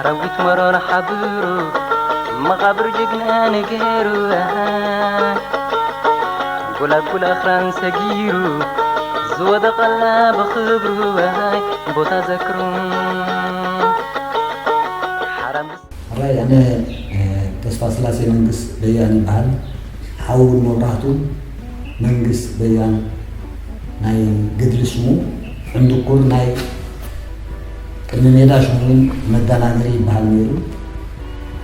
ኣራዊት መሮር ሓብሩ መቓብር ጅግና ንገሩ። ጎላጉል ኣኽራን ሰጊሩ ዝወደቐላ ብኽብሩ ቦታ ዘክሩ። ሓራምዝ ሕራይ ኣነ ተስፋ ስላሴ መንግስ በያን ይበሃል። ሓውን መብራህቱን መንግስ በያን ናይ ገድሊ ሽሙ፣ ዕንድኩር ናይ ቅድሚ ሜዳ ሽሙ እውን መደናገሪ ይበሃል ነይሩ።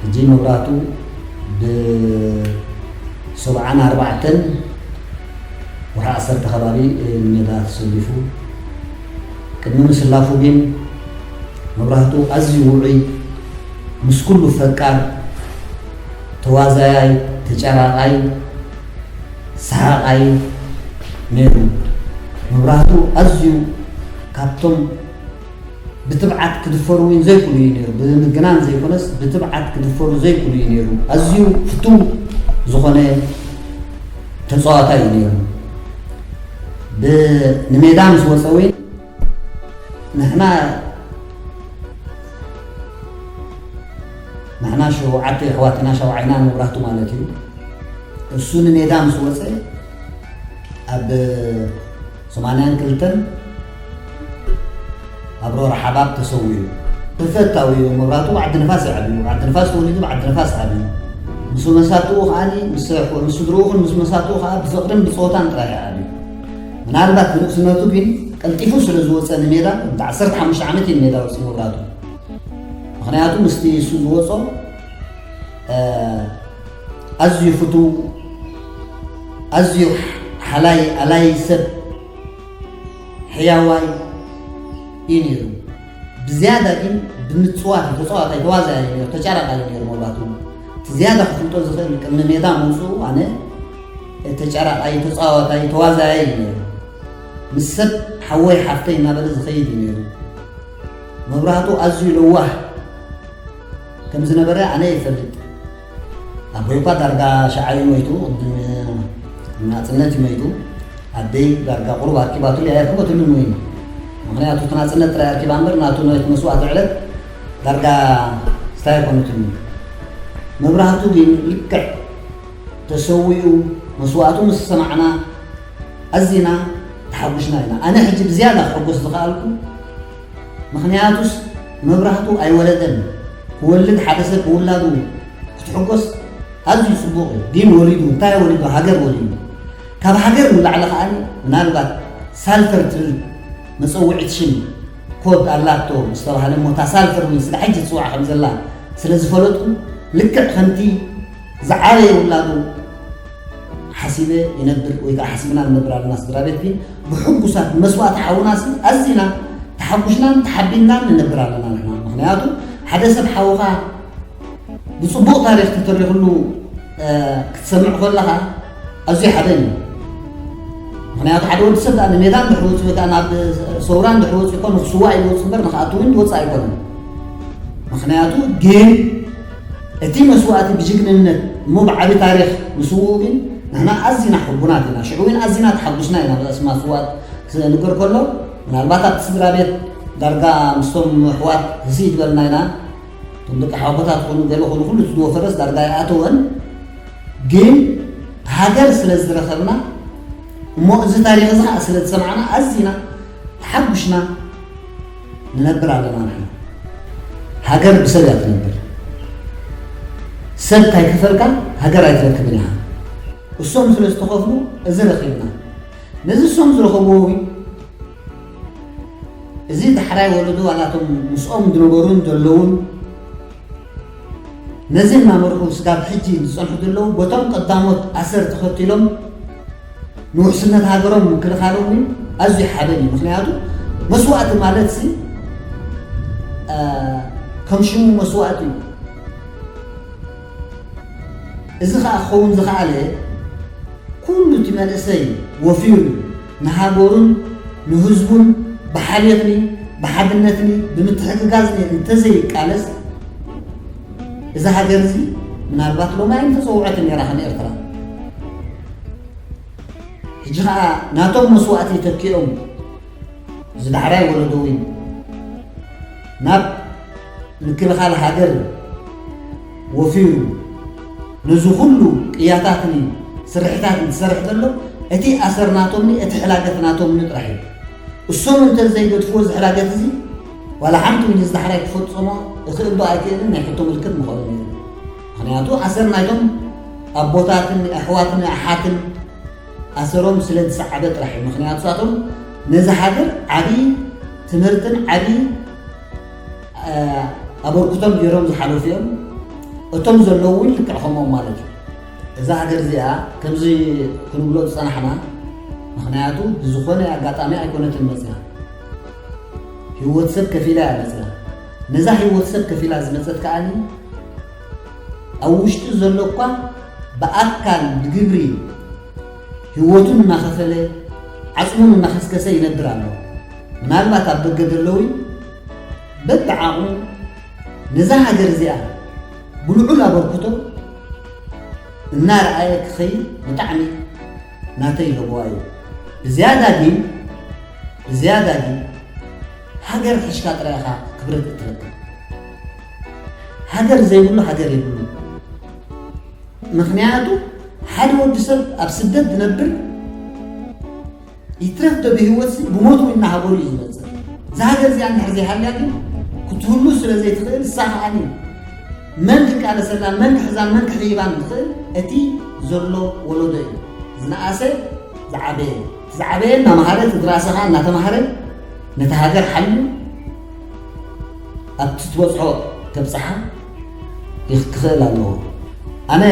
ሕጂ መብራህቱ ብሰብዓን ኣርባዕተን ወርሒ ዓሰርተ ከባቢ ንሜዳ ተሰሊፉ። ቅድሚ ምስላፉ ግን መብራህቱ ኣዝዩ ውዑይ፣ ምስ ኩሉ ፈቃር፣ ተዋዛያይ፣ ተጨራቓይ፣ ሰሓቓይ ነይሩ። መብራህቱ ኣዝዩ ካብቶም ብትብዓት ክድፈሩ እውን ዘይክእሉ እዩ ነይሩ። ብምግናን ዘይኮነስ ብትብዓት ክድፈሩ ዘይክእሉ እዩ ነይሩ። ኣዝዩ ፍቱው ዝኾነ ተፃዋታይ እዩ ነይሩ። ብ- ንሜዳ ምስ ወፀ እውን ንሕና ንሕና ሸውዓተ የሕዋት ኢና፣ ሻውዓይና መብራህቱ ማለት እዩ። እሱ ንሜዳ ምስ ወፀ ኣብ ሰማንያን ክልተን ኣብ ሮራ ሓባብ ተሰዊኡ። ተፈታዊ መብራህቱ ብዓዲ ንፋስ እዩ ዓብዩ። ብዓዲ ንፋስ ተወሊዱ ብዓዲ ንፋስ ዓብዩ። ምስ መሳትኡ ከዓኒ ምስ ምስ ስድርኡ ምስ መሳትኡ ከዓ ብፍቕርን ብፀወታን ጥራሕ እዩ ዓብዩ። ምናልባት ብንእስነቱ ግን ቀልጢፉ ስለ ዝወፀ ንሜዳ፣ እንተ ዓሰርተ ሓሙሽተ ዓመት እዩ ንሜዳ ወፂኡ መብራህቱ። ምኽንያቱ ምስቲ እሱ ዝወፆ ኣዝዩ ፍቱው፣ ኣዝዩ ሓላይ ኣላይ ሰብ፣ ሕያዋይ እዩ ነይሩ። ብዝያዳ ግን ብምፅዋት ተፃዋታይ ተዋዛያይ እዩ ነይሩ፣ ተጫራቃይ እዩ ነይሩ። መብራህቱ እቲ ዝያዳ ክፍልጦ ዝኽእል ቅድሚ ሜዳ ምውፅኡ ኣነ ተጫራቃይ ተፃዋታይ ተዋዛያይ እዩ ነይሩ። ምስ ሰብ ሓወይ ሓፍተይ እናበለ ዝኸይድ እዩ ነይሩ። መብራህቱ ኣዝዩ ለዋህ ከም ዝነበረ ኣነ ይፈልጥ። ኣቦይ እኳ ዳርጋ ሸዓ እዩ ሞይቱ፣ ቅድሚ ናፅነት እዩ ሞይቱ። ኣደይ ዳርጋ ቁሩብ ኣርኪባትሉ እያ፣ ኣይረከበትሉን እውን። ምኽንያቱ እቲ ናፅነት ጥራይ ኣርኪባ እምበር ናቱ ናይቲ መስዋእቲ ዕለት ዳርጋ ስታይ ኣይኮነትሉን። መብራህቱ ግን ልክዕ ተሰዊኡ መስዋእቱ ምስ ሰማዕና ኣዚና ተሓጉስና ኢና። ኣነ ሕጂ ብዝያዳ ክሕጎስ ዝኸኣልኩ ምኽንያቱስ መብራህቱ ኣይወለደን። ክወልድ ሓደ ሰብ ብውላዱ ክትሕጎስ ኣዝዩ ጽቡቕ እዩ። ግን ወሊዱ፣ እንታይ ወሊዱ? ሃገር ወሊዱ። ካብ ሃገር ንላዕሊ ከኣ ምናልባት ሳልፈር ትብል መጸውዒት ሽም ኮድ ኣላቶ ዝተባህለ እሞ እታ ሳልፈር እውን ስለ ሕጂ ትጽዋዕ ከም ዘላ ስለ ዝፈለጥኩ ልክዕ ከምቲ ዝዓበየ ውላዱ ሓሲበ ይነብር ወይ ከዓ ሓሲብና ንነብር ኣለና። ስድራ ቤት ግን ብሕጉሳት ብመስዋእቲ ሓውና ሲ ኣዚና ተሓጉስናን ተሓቢንናን ንነብር ኣለና ንሕና። ምኽንያቱ ሓደ ሰብ ሓውኻ ብፅቡቕ ታሪኽ ተተሪኽሉ ክትሰምዕ ከለኻ ኣዝዩ ሓበን እዩ። ምኽንያቱ ሓደ ወዲ ሰብ ንሜዳ እንድሕር ወፂኡ ወይ ከዓ ናብ ሰውራ እንድሕር ወፂኡ እኮ ንክስዋእ እዩ ዝወፅእ እምበር ንክኣቱ እውን ዝወፅእ ኣይኮነን። ምኽንያቱ ግን እቲ መስዋእቲ ብጅግንነት እሞ ብዓቢ ታሪኽ ምስውኡ ግን ንሕና ኣዚና ሕቡናት ኢና። ሽዑ እውን ኣዚና ተሓጉስና ኢና። ብኣስማ ስዋእት ክነግር ከሎ ምናልባት ኣብቲ ስድራ ቤት ዳርጋ ምስቶም ኣሕዋት ህስይ ዝበልና ኢና። እቶም ደቂ ሓውቦታት ኮኑ ገለ ኮኑ ኩሉ ዝወፈረስ ዳርጋ ኣይኣተወን። ግን ሃገር ስለ ዝረኸብና እሞ እዚ ታሪኽ እዚ ከዓ ስለ ዝሰማዕና ኣዚና ተሓጉስና ንነብር ኣለና። ንሕና ሃገር ብሰብ እያ ትነብር። ሰብ ካይከፈልካ ሃገር ኣይትረክብን ኢኻ። እሶም ስለ ዝተኸፍሉ እዚ ረኺብና። ነዚ እሶም ዝረኸብዎ እውን እዚ ዳሕራይ ወለዶ ዋላቶም ምስኦም ዝነበሩን ዘለውን ነዚ እናመርሑ ስጋብ ሕጂ ዝጸንሑ ዘለዉ በቶም ቀዳሞት ኣሰር ተኸቲሎም ንውሕስነት ሃገሮም ምክልኻሎም እውን ኣዝዩ ሓበን እዩ። ምኽንያቱ መስዋእቲ ማለት ሲ ከም ሽሙ መስዋእቲ እዩ። እዚ ኸኣ ክኸውን ዝኸኣለ ኩሉ እቲ መንእሰይ ወፊሩ ንሃገሩን ንህዝቡን ብሓልዮትኒ ብሓድነትኒ ብምትሕግጋዝኒ እንተዘይቃለስ እዛ ሃገር እዚ ምናልባት ሎሚ ኣይምተፀውዐትን ነይራ ከም ኤርትራ። ሕጂ ኸዓ ናቶም መስዋእቲ ተኪኦም ዝዳሕራይ ወለዶ እውን ናብ ምክልኻል ሃገር ወፊሩ ነዚ ኩሉ ቅያታትን ስርሕታትን ዝሰርሕ ዘሎ እቲ ኣሰር ናቶምኒ፣ እቲ ሕላገት ናቶምኒ ጥራሕ እዩ። እሶም እንተ ዘይገድፍዎ እዚ ሕላገት እዚ ዋላ ሓንቲ ሚኒት ዳሕራይ ክፈጽሞ እኽእል ዶ ኣይክእልን ናይ ሕቶ ምልክት ምኾነ ነይሩ። ምኽንያቱ ኣሰር ናይቶም ኣቦታትን ኣሕዋትን ኣሓትን ኣሰሮም ስለ ዝሰዓበ ጥራሕ እዩ። ምኽንያቱ ንሳቶም ነዚ ሃገር ዓብዪ ትምህርትን ዓብዪ ኣበርክቶም ገይሮም ዝሓለፉ እዮም። እቶም ዘለዉ እውን ልክዕ ከምኦም ማለት እዩ። እዛ ሃገር እዚኣ ከምዚ ክንብሎ ዝጸናሕና ምኽንያቱ ብዝኾነ ኣጋጣሚ ኣይኮነትን መጽያ። ህይወት ሰብ ከፊላ እያ መጽያ። ነዛ ህይወት ሰብ ከፊላ ዝመጸት ከኣኒ ኣብ ውሽጢ ዘሎ እኳ ብኣካል ብግብሪ ህይወቱን እናኸፈለ ዓጽሙን እናኸስከሰ ይነብር ኣሎ። ምናልባት ኣብ ደገ ዘለዉ በብዓቕሙ ነዛ ሃገር እዚኣ ብልዑል ኣበርክቶ እናረኣየ ክኸይድ ብጣዕሚ ናተይ ይህብዋ እዩ። ብዝያዳ ግን ብዝያዳ ግን ሃገር ሒዝካ ጥራይ ኢኻ ክብረት እትረክብ። ሃገር ዘይብሉ ሃገር የብሉ። ምኽንያቱ ሓደ ወዲ ሰብ ኣብ ስደት ዝነብር ይትረፍ ዶ ብህይወት ሲ ብሞት እውን እናሃገሩ እዩ ዝመፅእ። እዛ ሃገር እዚኣ እንድሕር ዘይሃልያ ግን ክትህሉ ስለ ዘይትኽእል እሳ ከዓኒ መን ክቃለሰላን መን ክሕዛን መን ክሕይባን ዝኽእል እቲ ዘሎ ወለዶ እዩ። ዝነኣሰ ዝዓበየ ዝዓበየ እናመሃረ እቲ ዝረኣሰ ከዓ እናተምሃረ ነቲ ሃገር ሓልዩ ኣብቲ ትበፅሖ ከብፅሓ ይኽ- ክኽእል ኣለዎ። ኣነ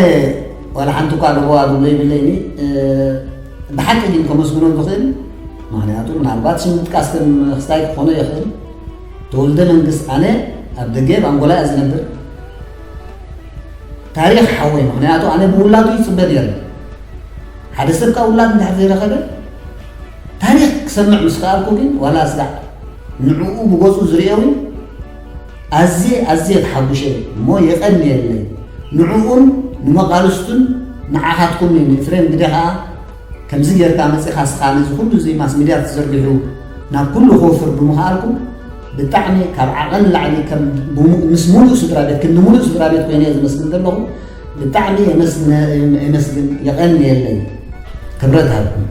ዋላ ሓንቲ እኳ ለበዋ ዝብሎ ይብለይኒ። ብሓቂ ግን ከመስግኖም ዝኽእል ምክንያቱ ምናልባት ሽም ምጥቃስ ከም ክስታይ ክኾኖ ይኽእል። ተወልደ መንግስት ኣነ ኣብ ደገ ኣብ ኣንጎላ እያ ዝነብር። ታሪኽ ሓወይ ምክንያቱ ኣነ ብውላዱ ይፅበ ነይረ። ሓደ ሰብ ካብ ውላድ እንድሕር ዘይረኸበ ታሪኽ ክሰምዕ ምስ ከኣልኩ ግን ዋላ ስጋዕ ንዕኡ ብገፁ ዝርእዮ እውን ኣዝየ ኣዝየ ተሓጉሸ እሞ የቐንየለይ። ንዕኡን ንመቓልስቱን ንዓኻትኩምን ንኤፍሬም ግደ ኸኣ ከምዚ ጌርካ መጺኻ ስኻ ነዚ ኩሉ እዚ ማስ ሚድያ ተዘርጊሑ ናብ ኩሉ ክወፍር ብምኽኣልኩም ብጣዕሚ ካብ ዓቐን ንላዕሊ ከም ብሙ- ምስ ሙሉእ ስድራ ቤት ክንዲ ሙሉእ ስድራ ቤት ኮይነ እየ ዘመስግን ዘለኹ። ብጣዕሚ የመስግነ- የመስግን የቐንየለይ። ክብረት ሃብኩም።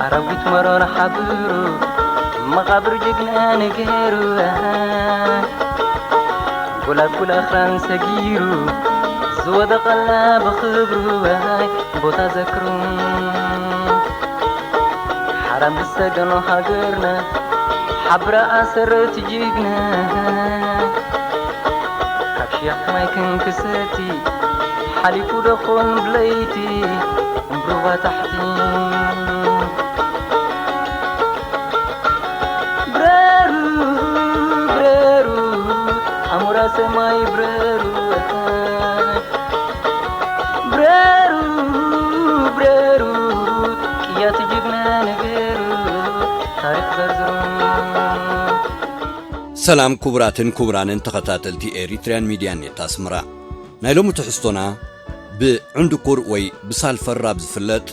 ኣራዊት መሮር ሓብሩ መቓብር ጅግና ነገሩ ጎላጉል ኣኽራን ሰጊሩ ዝወደቐላ ብኽብሩ ቦታ ዘክሩ ሓራም ዝሰገኖ ሃገርና ሓብራ ኣሰረት ጅግና ካብ ሽያፍ ማይ ክንክሰቲ ሓሊፉ ደኾን ብለይቲ እምብሩባ ታሕቲ ብረሩ ብረሩ ኣሞራ ሰማይ ብረሩ ብረሩ ብረሩ ቅያቲ ጅግና ነገሩ ታሪኽ ዘርዝሩ ሰላም ክቡራትን ክቡራንን ተኸታተልቲ ኤሪትሪያን ሚድያ ኔት ኣስመራ። ናይ ሎሚ ትሕዝቶና ብዕንድኩር ወይ ብሳልፈር ኣብ ዝፍለጥ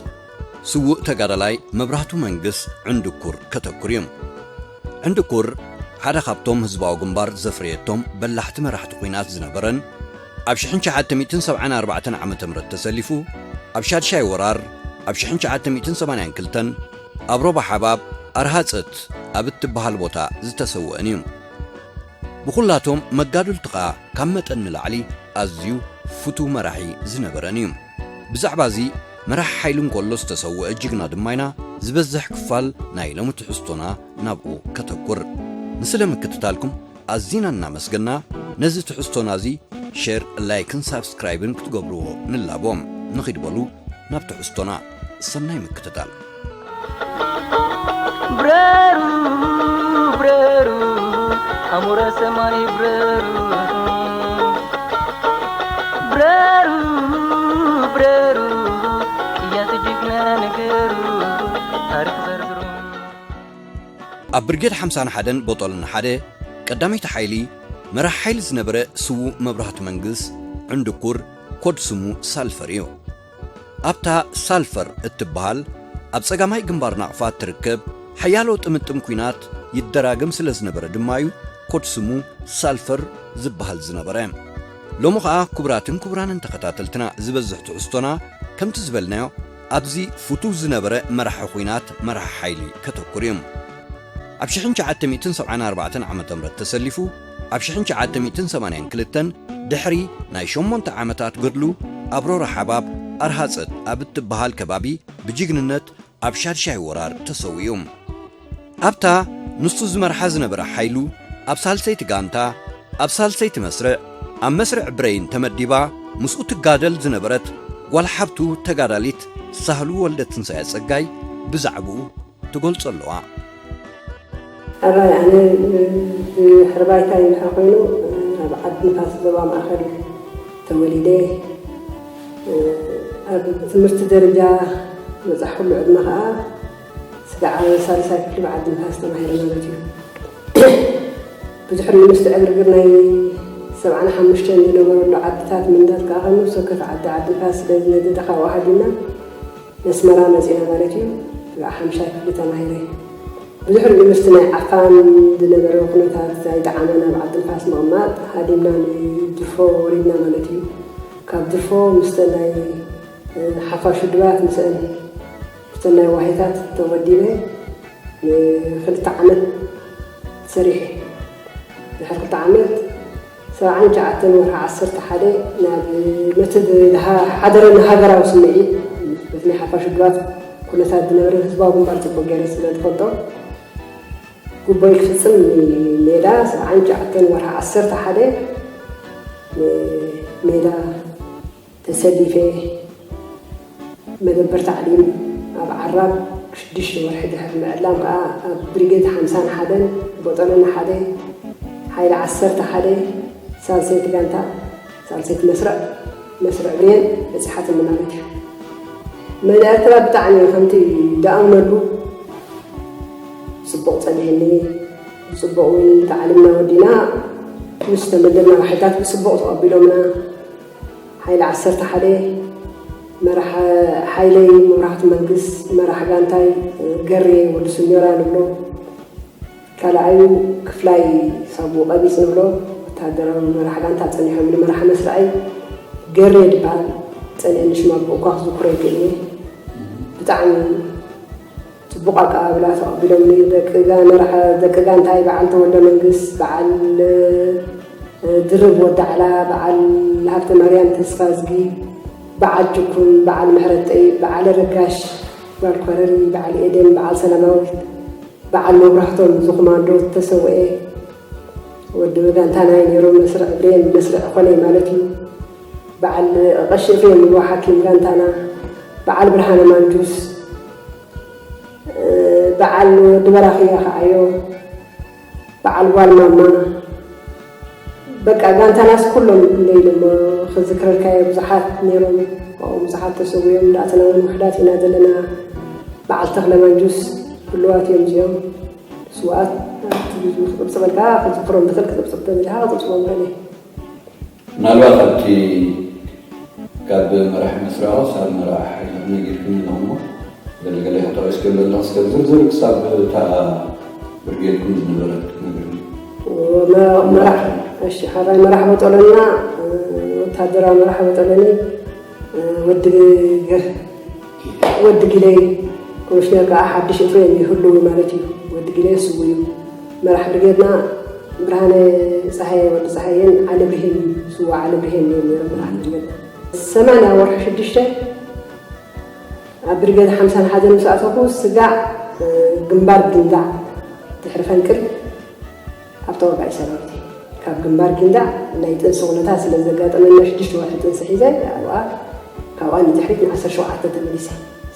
ስዉእ ተጋዳላይ መብራህቱ መንግስ ዕንድኩር ከተኩር እዩ። ዕንድኩር ሓደ ካብቶም ህዝባዊ ግንባር ዘፍረየቶም በላሕቲ መራሕቲ ኲናት ዝነበረን ኣብ ሽሕን ትሽዓተ ሚእትን ሰብዓን ኣርባዕተን ዓመተ ምህረት ተሰሊፉ ኣብ ሻድሻይ ወራር ኣብ ሽሕን ትሽዓተ ሚእትን ሰማንያን ክልተን ኣብ ሮባ ሓባብ ኣርሃፀት ኣብ እትበሃል ቦታ ዝተሰወአን እዩ። ብኹላቶም መጋድልቱ ኸኣ ካብ መጠን ንላዕሊ ኣዝዩ ፍቱው መራሒ ዝነበረን እዩ። ብዛዕባ እዚ መራሒ ሓይሊ እንከሎ ዝተሰወአ ጅግና ድማ ኢና ዝበዝሕ ክፋል ናይ ሎሚ ትሕዝቶና ናብኡ ከተኩር። ንስለ ምክትታልኩም ኣዚና እናመስገና ነዚ ትሕዝቶና እዚ ሸር፣ ላይክን ሳብስክራይብን ክትገብርዎ ንላቦም። ንኺድ በሉ ናብ ትሕዝቶና። ሰናይ ምክትታል። ብረሩ ብረሩ ኣሞራ ሰማይ ብረሩ ብረሩ ብረሩ ቅያቲ ጅግና ነገሩ ታሪኽ ዘርዝሩ ኣብ ብርጌድ ሓምሳን ሓደን ቦጦልን ሓደ ቀዳመይቲ ሓይሊ መራሕ ሓይሊ ዝነበረ ስዉእ መብራህቱ መንግስ ዕንድኩር ኮድ ስሙ ሳልፈር እዩ። ኣብታ ሳልፈር እትበሃል ኣብ ጸጋማይ ግንባር ናቕፋ እትርከብ ሓያሎ ጥምጥም ኲናት ይደራገም ስለ ዝነበረ ድማ እዩ ኮድ ስሙ ሳልፈር ዝበሃል ዝነበረ። ሎሚ ኸኣ ክቡራትን ክቡራንን ተኸታተልትና ዝበዝሕ ትሕዝቶና ከምቲ ዝበልናዮ ኣብዚ ፍቱው ዝነበረ መራሒ ኲናት መራሒ ሓይሊ ከተኩር እዩ። ኣብ ሽሕን ትሽዓተ ሚእትን ሰብዓን ኣርባዕተን ዓመተ ምህረት ተሰሊፉ ኣብ ሽሕን ትሽዓተ ሚእትን ሰማንያን ክልተን ድሕሪ ናይ ሸሞንተ ዓመታት ገድሉ ኣብ ሮራ ሓባብ ኣርሃጸት ኣብ እትበሃል ከባቢ ብጅግንነት ኣብ ሻድሻይ ወራር ተሰዊኡ። ኣብታ ንሱ ዝመርሓ ዝነበረ ሓይሉ ኣብ ሳልሰይቲ ጋንታ ኣብ ሳልሰይቲ መስርዕ ኣብ መስርዕ ብሬን ተመዲባ ምስኡ ትጋደል ዝነበረት ጓል ሓብቱ ተጋዳሊት ሳህሉ ወልደ ትንሳኤ ጸጋይ ብዛዕባኡ ትገልጾ ኣለዋ። ኣራይ ኣነ ብሕርባይታ ይብሓ ኮይኑ ኣብ ዓዲ ንፋስ ዞባ ማእኸል ተወሊደ ኣብ ትምህርቲ ደረጃ መብዛሕኩሉ ዕድመ ከዓ ስጋዕ ሳልሳይ ክፍሊ ብዓዲ ንፋስ ተማሂረ ማለት እዩ። ብዙሕ ሪኡ ምስቲ ዕግርግር ናይ ሰብዓን ሓሙሽተን ዝነበረሉ ዓድታት ምንዳት ከዓ ከኑ ሰከፍ ዓዲ ዓዲ ንፋስ ስለ ዝነደደ ካብኡ ሃዲምና ነስመራ መፂና ማለት እዩ። ስጋዕ ሓምሻይ ክፍሊ ተማሂረ። ብዙሕ ሪኡ ምስቲ ናይ ዓፋን ዝነበረ ኩነታት ኣይጠዓመን። ኣብ ዓዲ ንፋስ ምቕማጥ ሃዲምና ንድርፎ ወሪድና ማለት እዩ። ካብ ድርፎ ምስተ ናይ ሓፋሽ ውድባት ምስአን ምስተ ናይ ዋሂታት ተወዲበ ንክልተ ዓመት ሰሪሐ። ድሕሪ ክልተ ዓመት ሰብዓን ትሽዓተን ወርሒ ዓሰርተ ሓደ ናብ ነቲ ዝሓደረኒ ሃገራዊ ስምዒት በቲ ናይ ሓፋሽ ውድባት ኩነታት ዝነበረ ህዝባዊ ግንባር ፅቡቅ ገይረ ስለ ዝፈልጦ ጉቦይ ክፍፅም ሜዳ ሰብዓን ትሽዓተን ወርሒ ዓሰርተ ሓደ ሜዳ ተሰሊፈ መደበር ታዕሊም ኣብ ዓራብ ሽዱሽተ ወርሒ ድሕሪ ምዕላም ከዓ ኣብ ብሪጌድ ሓምሳን ሓደን ቦጦሎኒ ሓደ ሓይሊ ዓሰርተ ሓደ ሳልሰይቲ ጋንታ ሳልሰይቲ መስርዕ መስርዕ ብሬን በፂሓትኒ ማለት እዩ። መዳ ኤርትራ ብጣዕሚ ከምቲ ደኣምነሉ ፅቡቕ ፀኒሕኒ ብፅቡቕ እውን ታዕሊምና ወዲና ምስ ተመደብና ሓይልታት ብፅቡቕ ተቐቢሎምና ሓይሊ ዓሰርተ ሓደ መራሕ ሓይለይ መብራህቱ መንግስ መራሕ ጋንታይ ገሬ ወዲ ስኞራ ንብሎ ካልኣዩ ክፍላይ ሳቡ ቀቢፅ ንብሎ ወታደራዊ መራሕ ጋንታ ፀኒሖም ንመራሕ መስርዐይ ገሬ ድበሃል ፀኒአኒ ሽማ ብእኳ ክዝክሮ ይክእል እየ ብጣዕሚ ፅቡቕ ኣቀባብላ ተቐቢሎምኒ ደቂ ጋንታይ በዓል ተወልደ መንግስት በዓል ድርብ ወዳዕላ በዓል ሃብተ ማርያም ተስፋዝጊ በዓል ጅኩን በዓል ምሕረት ጠይብ በዓል ረጋሽ ጓል ኮረሪ በዓል ኤደን በዓል ሰላማዊት በዓል መብራህቶም ዝኹማንዶ ተሰውኤ ወዲ ጋንታና ነይሩ መስርዕ ብሬን መስርዕ ኮነይ ማለት እዩ በዓል ቀሺ ኤፍሬም ይብሎ ሓኪም ጋንታና በዓል ብርሃነ ማንጁስ በዓል ወዲ በራኽያ ከዓዮ በዓል ጓል ማማ በቃ ጋንታናስ ኩሎም እንደ ኢሎም ክዝክረልካዮ ብዙሓት ነይሮም ካብኡ ብዙሓት ተሰዊኦም እንዳኣተና እውን ውሕዳት ኢና ዘለና በዓል ተኽለ ማንጁስ ህልዋት እዮም እዚኦም ስውኣት ክፅብፀበልካ ክዝክሮም ትኽእል ክፅብፅብ ተደሊኻ ክፅብፅቦም ይኽእል እየ ምናልባት ኣብቲ ካብ መራሒ መስርዖ ሳብ መራሒ ሓይሊ ነጊርኩም ኣለኹሞ ገለገለ ተጠቂስኩም ዘለኹ እስከ ዝርዝር ክሳብ እታ ብርጌድኩም ዝነበረት ክትነግርኒ መራሕ እሺ ሓራይ መራሕ በጠለና ወታደራዊ መራሕ በጠለኒ ወዲ ወዲ ጊለይ ኮሚሽነር ከዓ ሓድሽ እፍሬም ይህልው ማለት እዩ። ወዲ ጊለይ ስው እዩ። መራሕ ብርጌድና ብርሃነ ፀሃየ ወዲ ፀሃየን ዓሊ ብርሂን ስዋ ዓሊ ብርሂን እዮም ነይሮም መራሕ ብርጌድና። ሰማንያ ወርሒ ሽዱሽተ ኣብ ብርጌድ ሓምሳን ሓደን ምስ ኣተኹ ስጋዕ ግንባር ድንዳዕ ድሕሪ ፈንቅል ኣብ ተዋጋኢ ሰራዊት እየ። ካብ ግንባር ጊንዳዕ ናይ ጥንሲ ኩነታት ስለ ዘጋጠመና ሽዱሽተ ወርሒ ጥንሲ ሒዘ ኣብኣ ካብኣ ንድሕሪት ን ዓሰርተ ሸውዓተ ተመሊሰ።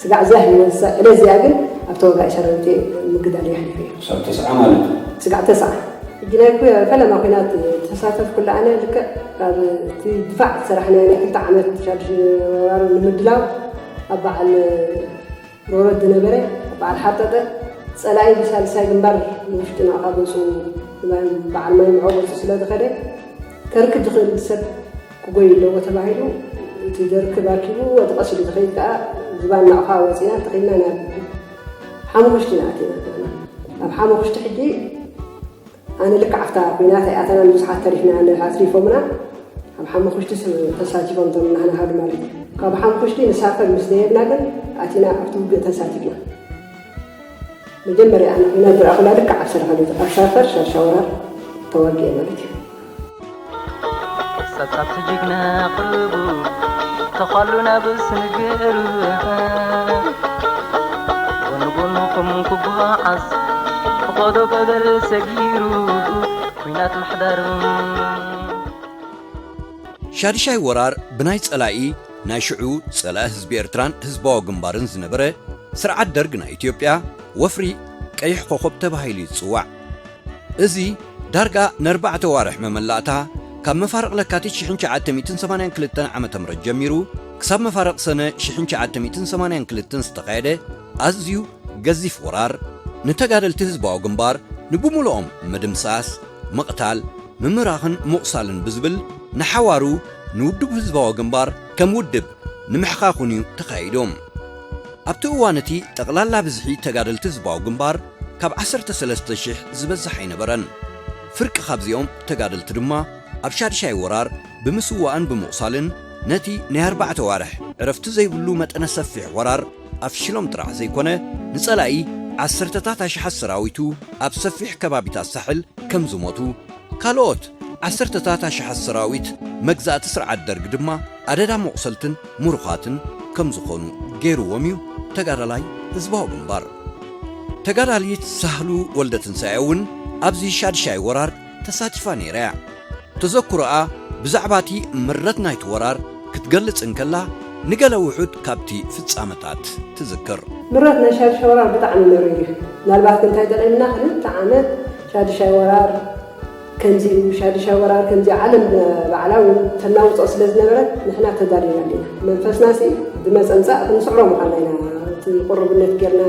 ስጋዕ እዚኣ ህይወት እዛ ዕለት እዚኣ ግን ኣብ ተዋጋኢ ሰራዊት እየ ምግዳል የሕሊፈ እየ። ክሳብ ተስዓ ማለት እዩ። ስጋዕ ተስዓ ሕጂ ናይ ኩ- ፈለማ ኩናት ተሳተፍኩላ ኣነ ልክዕ ካብ እቲ ድፋዕ ዝሰራሕናዮ ናይ ክልተ ዓመት ሻድሽ ወራር ንምድላው ኣብ በዓል ሮረት ዝነበረ በዓል ሓርጠጠ ጸላኢ ብሳልሳይ ግንባር ንውሽጢ ናቕፋ ገጹ በዓል ማይ ምዖ ገጹ ስለ ዝኸደ ከርክብ ዝኽእል ሰብ ክጎይ ኣለዎ ተባሂሉ እቲ ደርክብ ኣኪቡ ወዲ ቀስ ኢሉ ዝኸይድ ከዓ ዝባን ናቕፋ ወፂና ተኸይድና ናብ ሓሙኽሽቲ ኢና ኣቲና። ኣብ ሓሙኽሽቲ ሕጂ ኣነ ልክዕ ኣብታ ኲናት ኣይኣተናን፣ ብዙሓት ተሪፍና ኣነ ኣትሪፎምና። ኣብ ሓሙኽሽቲ ተሳቲፎም እቶም ናህና ሃዱ ማለት እዩ። ካብ ሓሙኽሽቲ ንሳፈር ምስ ደየብና ግን ኣቲና ኣብቲ ውግእ ተሳቲፍና። መጀመርያ ኣነ ኲናት ዝረኣኹላ ልክዕ ኣብ ሰረኸ ቤት ኣብ ሳፈር ሻሻወራር ተዋጊኤ ማለት እዩ። ሰብሳብ ትጅግና ቅርቡ ተዃሉ ናብ ስንግሩ ጎኑ ጎኑኹም ክጓዓዝ ፍቐዶ በደል ሰጊሩ ኲናት ምሕዳሩ ሻድሻይ ወራር ብናይ ጸላኢ ናይ ሽዑ ጸላኢ ህዝቢ ኤርትራን ህዝባዊ ግንባርን ዝነበረ ስርዓት ደርግ ናይ ኢትዮጵያ ወፍሪ ቀይሕ ኮኸብ ተባሂሉ ይጽዋዕ። እዚ ዳርጋ ነርባዕተ ዋርሕ መመላእታ ካብ መፋርቕ ለካቲት ሽሕን ትሽዓተ ሚእትን ሰማንያን ክልተን ዓመተ ምህረት ጀሚሩ ክሳብ መፋርቕ ሰነ ሽሕን ትሽዓተ ሚእትን ሰማንያን ክልተን ዝተኻየደ ኣዝዩ ገዚፍ ወራር ንተጋደልቲ ህዝባዊ ግንባር ንብሙሉኦም ምድምሳስ፣ ምቕታል፣ ምምራኽን ምቑሳልን ብዝብል ንሓዋሩ ንውድብ ህዝባዊ ግንባር ከም ውድብ ንምሕኻኹን እዩ ተኻይዱ። ኣብቲ እዋን እቲ ጠቕላላ ብዝሒ ተጋደልቲ ህዝባዊ ግንባር ካብ ዓሰርተ ሰለስተ ሽሕ ዝበዝሕ ኣይነበረን። ፍርቂ ካብዚኦም ተጋደልቲ ድማ ኣብ ሻድሻይ ወራር ብምስዋእን ብምቑሳልን ነቲ ናይ ኣርባዕተ ዋርሕ ዕረፍቲ ዘይብሉ መጠነ ሰፊሕ ወራር ኣፍሽሎም ጥራሕ ዘይኮነ ንጸላኢ ዓሰርተታት ኣሽሓት ሰራዊቱ ኣብ ሰፊሕ ከባቢታት ሳሕል ከም ዝሞቱ ካልኦት ዓሰርተታት ኣሽሓት ሰራዊት መግዛእቲ ስርዓት ደርግ ድማ ኣደዳ መቑሰልትን ምሩኻትን ከም ዝኾኑ ገይርዎም እዩ ተጋዳላይ ህዝባዊ ግንባር። ተጋዳሊት ሳህሉ ወልደትንሳኤ እውን ኣብዚ ሻድሻይ ወራር ተሳቲፋ ነይራ እያ። ተዘክሮኣ ብዛዕባ እቲ ምረት ናይቲ ወራር ክትገልጽ እንከላ ንገለ ውሑድ ካብቲ ፍጻመታት ትዝክር። ምረት ናይ ሻድሻይ ወራር ብጣዕሚ መሪር እዩ። ምናልባት ግን እንታይ ጠቒምና ክልተ ዓመት ሻድሻይ ወራር ከምዚ እዩ፣ ሻድሻይ ወራር ከምዚ ዓለም ባዕላ እውን ተናውጾ ስለ ዝነበረት ንሕና ተዳሊና ኣለና። መንፈስና ሲ ብመጸምጻእ ክንስዕሮ ምዃንና ኢና እቲ ቁርብነት ጌርና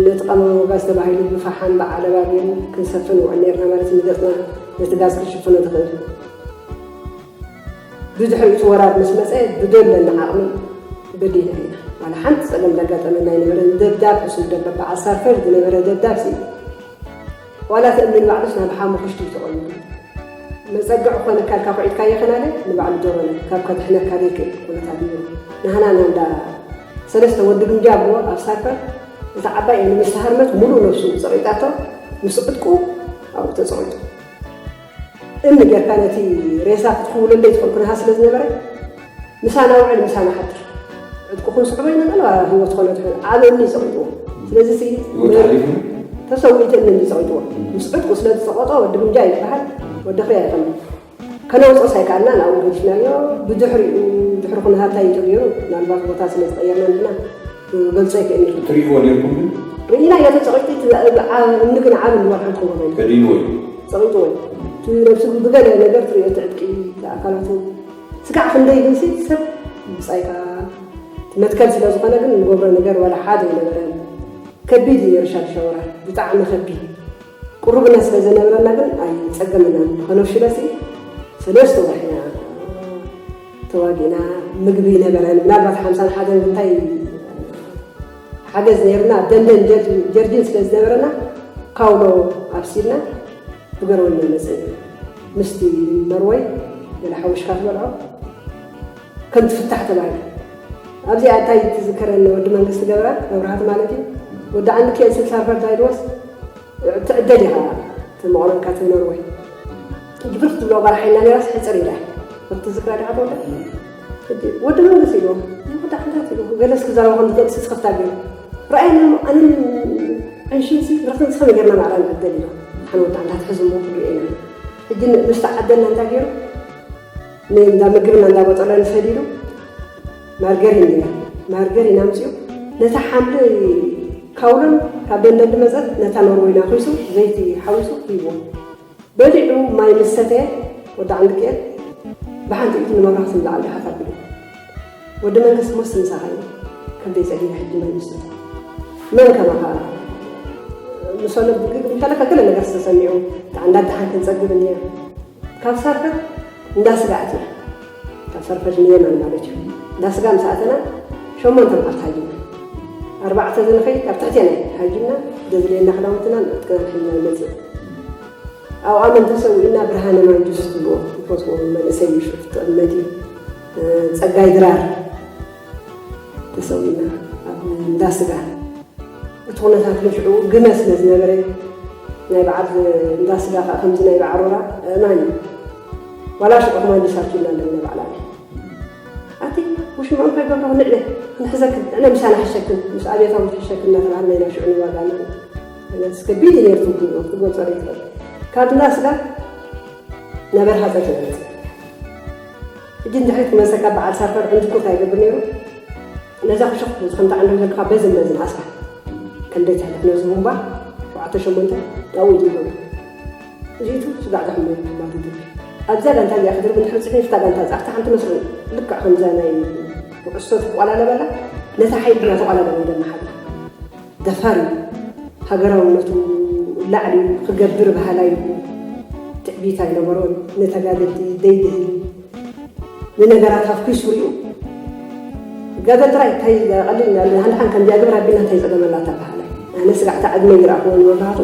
ነቲ ቀመም ወጋዝ ተባሂሉ ብፈሓም ብዓለባ ጌሩ ክንሰፍን ውዕል ነርና ማለት ንገጽና ነቲ ጋዝ ክሽፍኖ ዝኽእል። ብድሕሪኡ እቲ ወራር ምስ መጸ ብደለና ዓቕሚ በዲህና ኢና። ዋላ ሓንቲ ጸገም ዘጋጠመና ኣይነበረን። ደብዳብ ቁስል ደሎ በዓል ሳርፈር ዝነበረ ደብዳብ ሲ ዋላ እቲ እምኒ ንባዕሉስ ናብ ሓሙኽሽቲ እዩ ተቐይሩ። መጸግዕ ኮነ ካልካ ኩዒትካዮ ከናለ ንባዕሉ ዶሮነ ካብ ከድሕነካ ዘይክእል ኩነታት ነይሩ። ናህና ናንዳ ሰለስተ ወዲ ግምጃ ብዎ ኣብ ሳርፈር እታ ዓባይ እምኒ ምስ ተሃርመት ሙሉእ ነብሱ ጸቒጣቶ ምስ ዕጥቁ ኣብኡ ተጸቒጡ። እምኒ ጌርካ ነቲ ሬሳ ክትክውለሉ ዘይትኽእል ኩነታት ስለ ዝነበረ ምሳና ውዕል ምሳና ሓድር ዕጥቁ ክንስሕቦ ይንኽእል ህይወት ኮነ ትሕል ዓብ እምኒ እዩ ጸቒጥዎ። ስለዚ ሲ ተሰዊኡ እቲ እምኒ እዩ ጸቒጥዎ። ምስ ዕጥቁ ስለ ዝጸቐጦ ወዲ ግምጃ ይበሃል ወዲ ኽርያ ይኸምን። ከነውፅኦስ ኣይከኣልናን ኣብኡ ገዲፍናዮ። ብድሕሪኡ ድሕሪ ኩነታት እንታይ እዩ ተገይሩ ምናልባት ቦታ ስለ ዝቐየርና ንሕና ክገልፆ ኣይክእልን። ትርእይዎ ነርኩም ግን? ርኢናዮ ተፀቒጡ እቲ እምኒ ግን ዓብ ንዋር ሓንቲ ክወበ ከዲንዎ እዩ። ፀቒጥዎ እዩ። እቲ ነብሱ ብገለ ነገር ትርእዮ እቲ ዕጥቂ ኣካላቱ ስጋዕ ክንደይ ግን ሲ ሰብ ምፃይካ መትከል ስለ ዝኾነ ግን ንገብሮ ነገር ዋላ ሓደ ኣይነበረን። ከቢድ እዩ ነይሩ ሻድሻይ ወራር ብጣዕሚ ከቢድ። ቁሩብነት ስለ ዘነበረና ግን ኣይጸገመናን። ንኸነፍሽሎ ሲ ሰለስተ ወርሒ ኢና ተዋጊእና። ምግቢ ነበረን ምናልባት ሓምሳን ሓደን እንታይ ሓገዝ ነይርና። ኣብ ደንደን ጀርዲን ስለ ዝነበረና ካውሎ ኣብሲልና ብገርወን መመፀ ምስቲ መርወይ ገለ ሓወሽካ ትበልዖ ከም ትፍታሕ ተባሂሉ ኣብዚኣ እንታይ ትዝከረኒ ወዲ መንግስቲ ገብረ መብራህቲ ማለት እዩ ወዲ ዓንዲ ክኤል ስልሳ ርፈር ዳይድወስ ትዕደል ኢኻ ትመቕረንካ ትነርወይ ግብር ክትብሎ ጓል ሓይና ነራስ ሕፅር ኢላ ትዝክራ ዲኻ ተወደ ወዲ መንግስቲ ኢልዎ ወዲ ዓንታት ኢልዎ ገለስ ክዛረባ ከም ዝኽእል ስስኽፍታ ገይሩ ረኣይኒ ኣንን ዕንሽንሲ ረኽንስኸ ነገርና ማዕራ ንዕደል ኢሎ ሓን ወዲ ዓንታት ሕዝሞ ክሪኦ ኢና ሕጂ ምስ ተዓደልና እንታይ ገይሩ ንእንዳ ምግብና እንዳቦጠረ ንሰዲዱ ማርገሪን ኢላ ማርገሪን ኣምፅኡ ነታ ሓምሊ ካውሎን ካብ ደንደን ድመፀት ነታ ኖርወይና ኪሱ ዘይቲ ሓዊሱ ሂብዎ በሊዑ ማይ ምስ ሰተየ ወዲ ዓንዲ ክኤል ብሓንቲ ኢዱ ንመብራህቲ ንላዕሊ ድሓት ኣቢሉ ወዲ መንግስቲ ሞስ ምሳኻ እዩ ከም ዘይፀጊበ ሕጂ ማይ ምስ ሰተ መን ከማኻ ምሰሎ ብግግ እንተለካ ገለ ነገር ዝተሰሚዑ ተዓንዳ ደሓን ክንፀግብ እኒአ ካብ ሳርፈት እንዳ ስጋኣት እያ ካብ ሳርፈት ንየማን ማለት እዩ እንዳ ስጋ ምስ ኣተና ሸሞንተ መዓልቲ ሃጅምና። ኣርባዕተ ዝንኸይድ ኣብ ትሕቴና እዩ ሃጅምና፣ ዘድልየና ክዳውንትና ንዕጥቅና ንሕና ንመጽእ። ኣብኣ መን ተሰዊእና? ብርሃነ ማንጁስ ዝብልዎ፣ ዝፈትዎ መንእሰይ እዩ፣ ሽፍቲ ጥዕመት እዩ። ጸጋይ ድራር ተሰዊእና ኣብ እንዳ ስጋ። እቲ ኩነታት ንሽዑ ግመ ስለ ዝነበረ፣ ናይ በዓል እንዳ ስጋ ከኣ ከምዚ ናይ በዓል ሮራ እማን እዩ። ዋላ ሽዑ ኮማንዲሳት ይብላ ኣለና ባዕላና። ኣቲ ውሽምኦም ከይገብሮ ንዕነ ክንሕዘክን፣ ንዕነ ምሳና ሕሸክን፣ ምስ ኣብያታዊ ሕሸክን እናተባህልና ኢና ሽዑ ንዋጋ ኣለና። ስለዚ ከቢድ እዩ ነይሩ ትርጉም፣ ክትገልጾ ዘይትኽእል። ካብ እንዳ ስጋ ናብ በረኻ ጸርፊ ንመጽእ። ሕጂ እንድሕሪ ክመልሰካ በዓል ሳርፈር ዕንድኩ እንታይ ይገብር ነይሩ? ነዛ ክሹኽ ከምታ ዓንዶም ዘልካ በዝን በዝን ኣስፋ። ክንደይ ትሕልፍ ነዚ ቡምባ? ሸውዓተ ሸሞንተ ኣብኡ ይድርበ። እዚቱ ስጋዕ ዘሕምሉ ድማ ትድርቢ። ኣብዛ ጋንታ እዚኣ ክድርቢ እንድሕሪ ጽሒፍታ ጋንታ ጻሕቲ ሓንቲ መስርዕ ልክዕ ከምዛ ናይ ኩዕሶ ትቋላለበላ፣ ነታ ሓይሊ እናተቋላለበ እንደመሓላ። ደፋር እዩ። ሃገራውነቱ ላዕሊ ክገብር በሃላይ እዩ። ትዕቢት ኣይነበሮን። ንተጋደልቲ ዘይድህል፣ ንነገራት ኣፍኪሱ ሪኡ። ጋደል ጥራይ እንታይ ቀሊል፣ ንሓንሓን ከምዚኣ ግበር ኣቢልና እንታይ ጸገም ኣላታ በሃላይ። ኣነ ስጋዕታ ዕድመ ይረኣኽዎ ንመብራህቱ።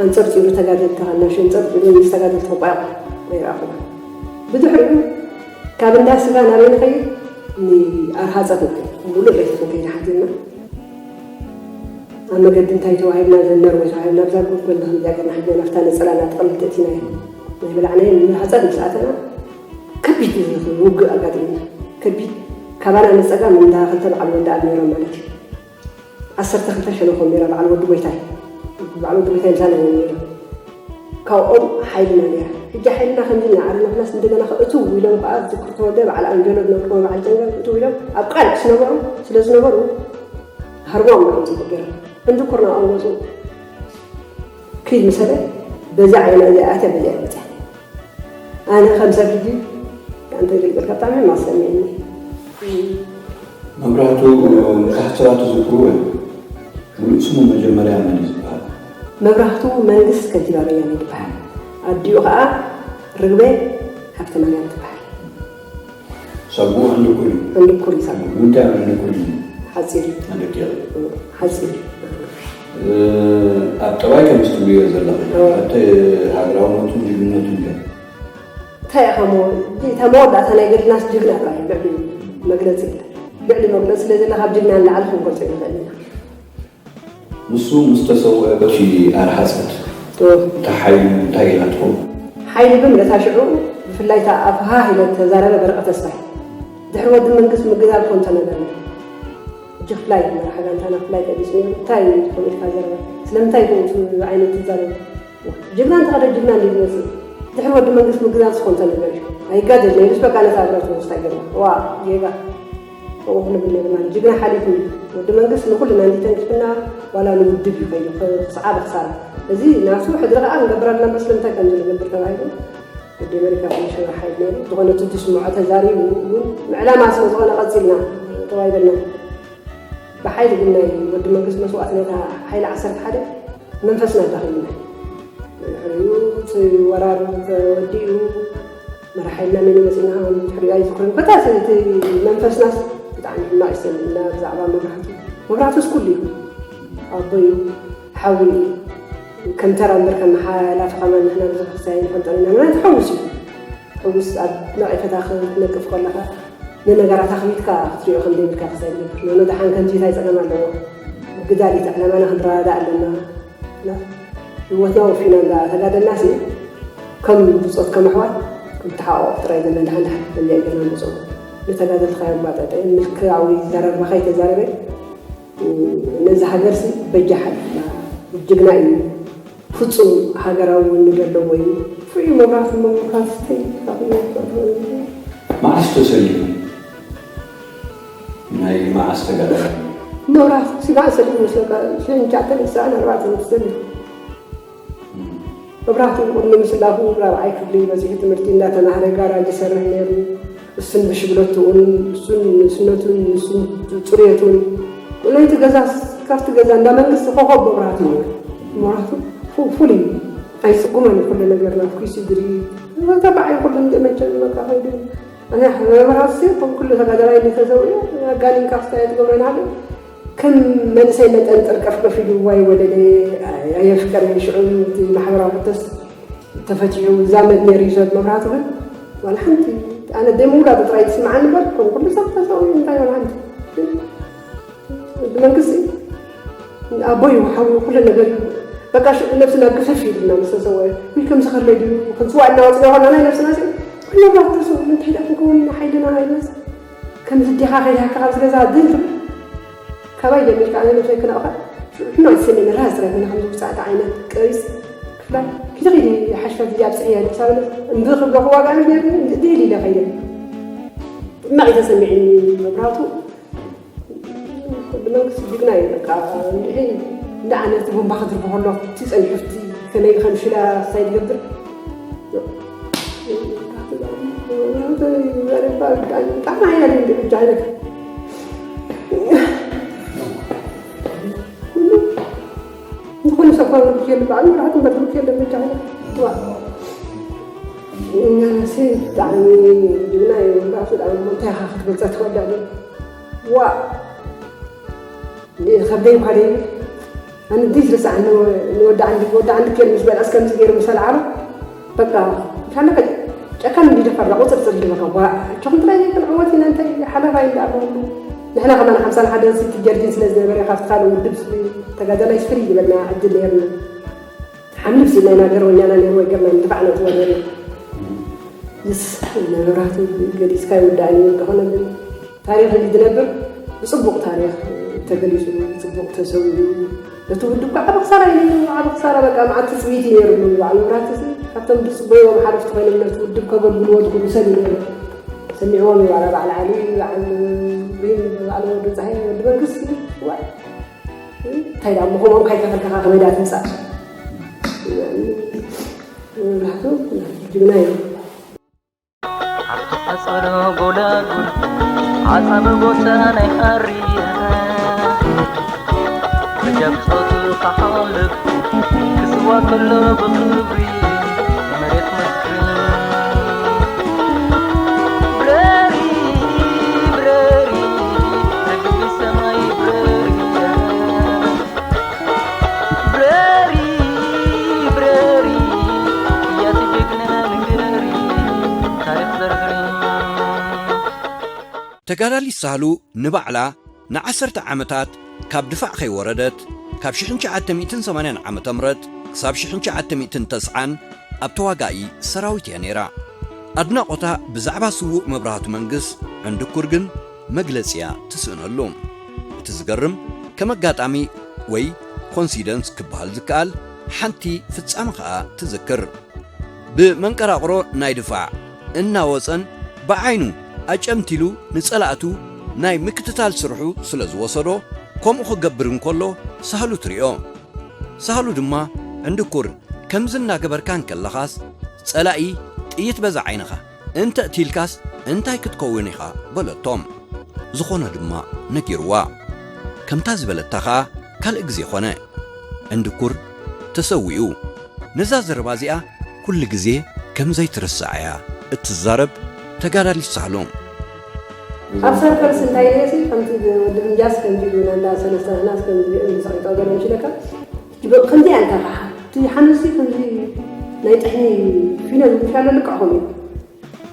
ኣንጸርጺሩ ተጋደልቲ፣ ካናሽ ኣንጸርጺሩ ምስ ተጋደልቲ ክቋየቕ ኣይረኣኽዎ። ብድሕሪኡ ካብ እንዳ ስጋ ናበይ ንኸይድ? ንኣርሃጸት ንኸይድ። ሙሉእ ለይቲ ክንከይድ ሓቲትና። ኣብ መገዲ እንታይ ተዋሂብና፣ ዘነርወ ተዋሂብና፣ ኣብዛ ጎፍ በልና ከምዚኣ ገርና ሓቲና፣ ናብታ ነጸላና ጥቕልል ተእቲናዮ። ናይ በላዕናዮ ንመርሃጸት ምስ ኣተና፣ ከቢድ ውግእ ኣጋጢሙና። ከቢድ፣ ካባና ንጸጋም እንዳ ክልተ በዓል ወዲ ኣብ ነይሮም ማለት እዩ። ዓሰርተ ክልተ ሸነኾም ነይራ በዓል ወዲ ጎይታይ። በዓል ወዲ ጎይታይ ምሳና እዮም ነይሮም። ካብኦም ሓይልና ነይራ። ሕጂ ሓይልና ከምዚ ኢና ዓለና ክላስ እንደገና ከእትው ኢሎም ከኣ ዝክር ተወልደ፣ በዓል ኣንጀሎ ዝነበርኩዎ በዓል ጨንገር እትው ኢሎም ኣብ ቃልዕ ዝነበሩ ስለ ዝነበሩ ሃርሞም እዮም ጽቡቕ ገይሮም። እንድኩር ናብኦም ወጹ። ኪድ ምሰለ በዚ ዓይና እዚኣ ኣትያ በዚኣ መጽያ። ኣነ ከም ሰብ ሕጂ ኣንተ ይገልጸልካ ብጣዕሚ ማሰሚኒ። መብራህቱ ካህትራ ትዝክሩ ወይ? ሙሉእ ስሙ መጀመርያ መን እዩ ዝበሃል? መብራህቱ መንግስት ከንቲባ በያነ ይበሃል። ኣዲኡ ከዓ ርግበ ሃብተማርያም ትበሃል። ሰቡ እንድኩር እዩ። እንድኩር እዩ ሰቡ። እንታይ እዩ እንድኩር እዩ? ሓፂር እዩ። ኣደቂቕ። ሓፂር እዩ። እ፣ ኣብ ጠባይ ከም ዝትብልዮ ዘለኺ፣ እወ። ኣብቲ ሃገራውነቱን ጅግንነቱን ከ? እንታይ ኢኻ እሞ፣ እታ መወዳእታ ናይ ገድልናስ ጅግና ጥራይ እዩ፣ ልዕሊ መግለፂ የለን። ልዕሊ መግለፂ ስለ ዘለ ካብ ጅግና ንላዕሊ ክንገልፆ ኣይንኽእልን ኢና። ንሱ ምስ ተሰውአ በቲ ኣርሃፀት እወ። እታ ሓይሉ እንታይ ኢላ ትኸውን? ሓይሊ ብምልእታ ሽዑ ብፍላይ እታ ኣፍ ሃህ ኢለ ተዛረበ በረቐ ተስፋይ። ድሕሪ ወዲ መንግስት ምግዛል ኮንቶ ነገር እዩ። ሕጂ ክፍላይ መራሒ ጋንታና ክፍላይ ቀቢጽ ነይሩ። እንታይ እዩ ከምኡ ኢልካ ዘረባ? ስለምንታይ ከምኡ ዓይነት ትዛረብ? ጅግና እንተኸደ ጅግና እንድዩ ዝመጽእ። ድሕሪ ወዲ መንግስት ምግዛል ዝኾንቶ ነገር እዩ። ኣይጋደል ነይሩስ በቃ ነታ ብረት ውስጥ ኣይገባ። ዋ ጌጋ። ከምኡ ክንብል ነይርና። ጅግና ሓሊፉ እዩ። ወዲ መንግስት ንኹልና እንድዩ ተንኪፍና ዋላ ንውድብ እዩ ከይዱ። ክስዓ ብክሳራ። እዚ ናቱ ሕድሪ ከኣ ንገብር ኣለና እምበር ስለምንታይ ከምዚ ንገብር ተባሂሉ ወዲ ኣሜሪካ ኮሚሽነር ሓይል ነይሩ። ዝኾነ እቲ ዝስምዖ ተዛሪቡ እውን ንዕላማ ስለ ዝኾነ ቀጺልና ተዋሂበና። ብሓይሊ ግን ናይ ወዲ መንግስት መስዋእቲ ነታ ሓይሊ ዓሰርተ ሓደ መንፈስና ኣዳኺምና። ድሕሪኡ እቲ ወራር ተወዲኡ መራሓይልና መን መፂና ድሕሪኡ ኣይዝክርን። ኮታስ እቲ መንፈስናስ ብጣዕሚ ሕማቕ ይሰምዕና ብዛዕባ መብራህቱ። መብራህቱስ ኩሉ እዩ። ኣቦ እዩ፣ ሓው እዩ። ከም ተራ እምበር ከም ሓላፊ ከማን ንሕና ብዙሕ ክሳይ ንፈልጦ ኢና። ምክንያቱ ሕውስ እዩ። ሕውስ ኣብ ነቐፌታ ክትነቅፍ ከለኻ ንነገራት ኣኽቢድካ ክትሪኦ ከም ዘይብልካ ክሳይ ዝገብር። ኖኖ ደሓን ከምዚ እንታይ ጸገም ኣለዎ? ምግዳል እዩ እቲ ዕላማና ክንረዳዳእ ኣለና። ና፣ ህይወትና ወፊና እንዳ ተጋደልና ሲ ከም ብጾት ከም ኣሕዋት ክንተሓቋቆፍ ጥራይ ዘለና ደሓን ደሓን ከምዚኣ ጌርና ንመጾ። ንተጋደልቲ ከየባጠጠ ምልክያዊ ዘረባ ከይተዛረበ ነዚ ሃገርሲ በጃ ሓሊፍና ጅግና እዩ። ፍጹም ሃገራዊ ወኒ ዘለዎ እዩ። ፍሉይ መብራህቲ መብራህቲ መዓስ ተሰሊሙ? ናይ መዓስ ተጋዳላይ? መብራህቲ ስጋዕ ሰሊሙ መስለካ ሽሕን ትሽዓተ ሚእትን ስሳን ኣርባዕተን ተሰሊሙ። መብራህቲ ቅድሚ ምስላፉ ራብዓይ ክፍሊ በፂሑ ትምህርቲ እንዳተማህረ ጋራጅ ይሰርሕ ነይሩ። እሱን ብሽግለትኡን እሱን ንእስነቱን ንሱን ፅርየቱን ለይቲ ገዛ ካብቲ ገዛ እንዳ መንግስቲ ኮኾብ መብራህቲ እዩ ነይሩ። መብራህቱ ፉ- ፍሉይ እዩ። ኣይስጉመን እዩ ኩሉ ነገር ናብ ኪሱ ድርኢት ተባዓይ ኩሉ እንደ መቸም በቃ ከይዱ ኣነ መብራህቱ ሲ ከም ኩሉ ተጋዳላይ እንተሰውኡ ኣጋኒንካ ክስታይ ትገብሮ ይንሃሉ። ከም መንእሰይ መጠን ጥርቀፍ ከፊሉ ዋይ ወለደ ኣየፍቀረ። ሽዑ እቲ ማሕበራዊ ክተስ ተፈቲሑ ዛመድ ነይሩ እዩ ሰብ መብራህቱ። ግን ዋላ ሓንቲ ኣነ ደም ውላዱ ጥራይ ትስምዓኒ እምበር ከም ኩሉ ሰብ ተሰውኡ እንታይ ዋላ ሓንቲ። ብመንግስቲ ኣቦይ ሓዊ ኩሉ ነገር እዩ። በቃ ሽዑ ነብስና ግፍፍ ኢልና ምስ ተሰወ ወይ ከምዚ ከለይ ድዩ ክንስዋ እናወፅና ኾና ናይ ነብስና ሲ ኩሉ ባተሰው እንታይ ደኣ ክንከውን ኢና ሓይልና ኣይመስ ከምዚ ዲኻ ከይድሃካ ካብዚ ገዛ ድን ትብል ካባይ ጀሚርካ ኣነ ነብሰይ ክነቕፋ ሽዑ ሕማቅ ዝስምዕኒ ራስ ጥራይ ኮይነ ከምዚ ውፃእቲ ዓይነት ቀቢፅ ክፍላይ ኪዲ ኪዲ ሓሽፈት እዚኣ ብፅሕያ ድሳበለ እንዲ ክብሎ ክዋጋእ ምስ ነርኒ እንዲ ድል ኢለ ከይደ ጥማቕ እዩ ተሰሚዕኒ መብራቱ ወዲ መንግስቲ ጅግና እዩ በቃ እንድዒ እንዳ ዓነቲ ቦምባ ክድርቦ ከሎ እቲ ጸኒሑ እቲ ከመይ ከም ሽላ ሳይ ዝገብር ብጣዕሚ ሓያል እዩ እንዲ ብጃ ሃይለካ ዝኾነ ሰብ ካብ ንብክ የለ በዓል መብራህቲ እምበር ንብክ የለ ብጃ ሃይለካ ዋ እኛሲ ብጣዕሚ ጅግና እዩ ራሱ ብጣዕሚ እንታይ ኢኻ ክትገልጸ ትወዳሉ ዋ ከብደይ እኳ ደይ ኣነ ድይ ዝረሳዕ ንወዲ ዓንዲ ወዲ ዓንዲ ኬር ምስ በልዐስ ከምዚ ገይሩ ምስ ኣልዓሎ በቃ ካለከ ጨካን እንዲ ደፈራ ቁፅርፅር ዝበካ ዋ እቸኹም ትላይ ዘይክን ዕወት ኢና እንታይ ሓለፋ እዩ እንዳኣለሉ ንሕና ከማን ሓምሳን ሓደ ስቲ ጀርዲን ስለ ዝነበረ ካብቲ ካልእ ውድብ ተጋዳላይ ስፍሪ ዝበልና ዕድል ነርና ሓምልብ ሲና ኢና ገርበኛና ነይሩ ወይ ገርና ንድፋዕ ነጥወ ነርና ምስ መብራህቱ ገሊፅካ ይውዳእኒ እንተኾነ ግን ታሪኽ እዚ ዝነብር ብፅቡቕ ታሪኽ ተገሊፁ ብፅቡቕ ተሰዊኡ ነቲ ውድብ ከዓ ዓብ ክሳራ እዩ ነይሩ ዓብ ክሳራ በቃ መዓት ትፅቢት እዩ ነይሩ በዓል መብራህቲ እዚ ካብቶም ዝፅበይዎም ሓለፍቲ ኮይኖም ነቲ ውድብ ከገልግልዎ ዝኽእሉ ሰብ እዩ ነይሩ ሰሚዕዎም እዩ ዋላ በዓል ዓሊ በዓል ሪም በዓል ወዲ ፀሃይ ወዲ መንግስቲ ዋይ እንታይ ዳ ምኾኖም ካይከፈልከኻ ከመይ ዳ ትምፃእ መብራህቱ ጅግና እዩ ኣብቲ ቀጸሎ ጎላጉል ዓጻሚ ጎሳ ናይ ኣርያ በጃ ብጾቱ ካሓልፍ ክስዋ ከሎ ብኽብሪ ንመሬት መስክር ብረሪ ብረሪ ደቂ ሰማይ ብረሪ ብረሪ ብረሪ ያቲ ጀግና ንገሪ ታሪኽ ዘርዝሪ ተጋዳሊት ሳህሉ ንባዕላ ንዓሰርተ ዓመታት ካብ ድፋዕ ከይወረደት ካብ ሽሕን ትሽዓተ ሚእትን ሰማንያን ዓመተ ምህረት ክሳብ ሽሕን ትሽዓተ ሚእትን ተስዓን ኣብ ተዋጋኢ ሰራዊት እያ ነይራ። ኣድናቖታ ብዛዕባ ስዉእ መብራህቱ መንግስ ዕንድኩር ግን መግለጺ እያ ትስእነሉ። እቲ ዝገርም ከም ኣጋጣሚ ወይ ኮንሲደንስ ክበሃል ዝከኣል ሓንቲ ፍጻመ ከኣ ትዝክር። ብመንቀራቕሮ ናይ ድፋዕ እናወጸን ብዓይኑ ኣጨምቲሉ ንጸላእቱ ናይ ምክትታል ስርሑ ስለ ዝወሰዶ ከምኡ ክገብር እንከሎ ሳህሉ ትሪኦ። ሳህሉ ድማ ዕንድኩር ከምዚ እናገበርካ እንከለኻስ ጸላኢ ጥይት በዛ ዓይንኻ እንተእትይልካስ እንታይ ክትከውን ኢኻ በለቶ። ዝኾነ ድማ ነጊርዋ። ከምታ ዝበለታ ኸኣ ካልእ ግዜ ኾነ። ዕንድኩር ተሰዊኡ። ነዛ ዘረባ እዚኣ ኩሉ ግዜ ከም ዘይትርስዓ እያ እትዛረብ ተጋዳሊት ሳህሉ። ኣብ ሰርፈርስ እንታይ ኢለሲ ከምቲ ወዲ ምንጃስ ከምዚ ኢሉና እንዳ ሰለስተ ናስ ከምዚ እምቢ ሰቂጦ ገለ ምሽለካ ከምዚ ኣንታ እቲ ሓመሲ ከምዚ ናይ ጥሕኒ ፊኖ ዝምሻሎ ልክዕ ከምኡ እዩ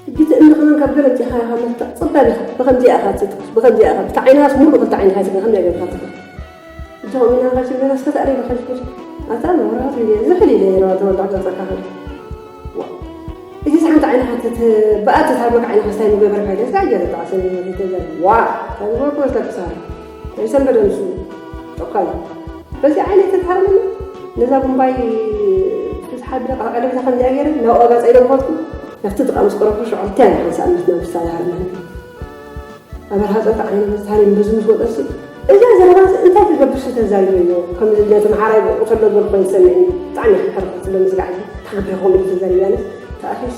ሕጂ እቲ እምኒ ከማን ካብ ገለ ኣምጺእካ ኢኻ መትካእ ጸባብ ኢኻ ብኸምዚኣ ኢኻ ትትኩስ ብኸምዚኣ ኢኻ ብቲ ዓይንኻስ ሙሉእ ክልተ ዓይንኻ ኢኻ ከምዚኣ ጌርካ ትትኩስ እቶም ኢና ከሽግር እስከ ተዕሪሉ ከሽግር ኣታ መብራህቱ ኢለ ዝሕል ኢለ ነይረዋ ተወልዳ ገጸካ ከ እዚ ሓንቲ ዓይንኻ ተተባኣ ተታርበካ ዓይንኻ ስታይ ምገበርካ ኢለ ስጋ እያ ተጣዕሰ ተዘር ዋ ታዝበርኩ ወስዳ ክሳራ ርእሰን በደምሱ ጠኳል በዚ ዓይነት ተታርመኒ ነዛ ቡምባይ ፍትሓ ብደቃ ቀለብታ ከምዚኣ ገይረ ናብ ዋጋ ጸይደ ምኸድኩ ናብቲ ጥቃ ምስ ቀረብኩ ሽዑ እንታይ ሓንሳእ ምስና ምሳሌ ሃርመኒ ኣበርሃፀ ተዓይኑ መዝታሪም በዚ ምስ ወጠሲ እዛ ዘረባዚ እንታይ ክገብርሲ ተዛሪበዮ ከምዚ ነቲ መሓራይ ብቑ ተሎ ዝበልኮ ዝሰምዕኒ ብጣዕሚ ሕርቕ ትብለኒ ስጋዕ ኢሉ ተገብረ ከምኡ ኢሉ ተዛሪብያለስ ተኣፊስ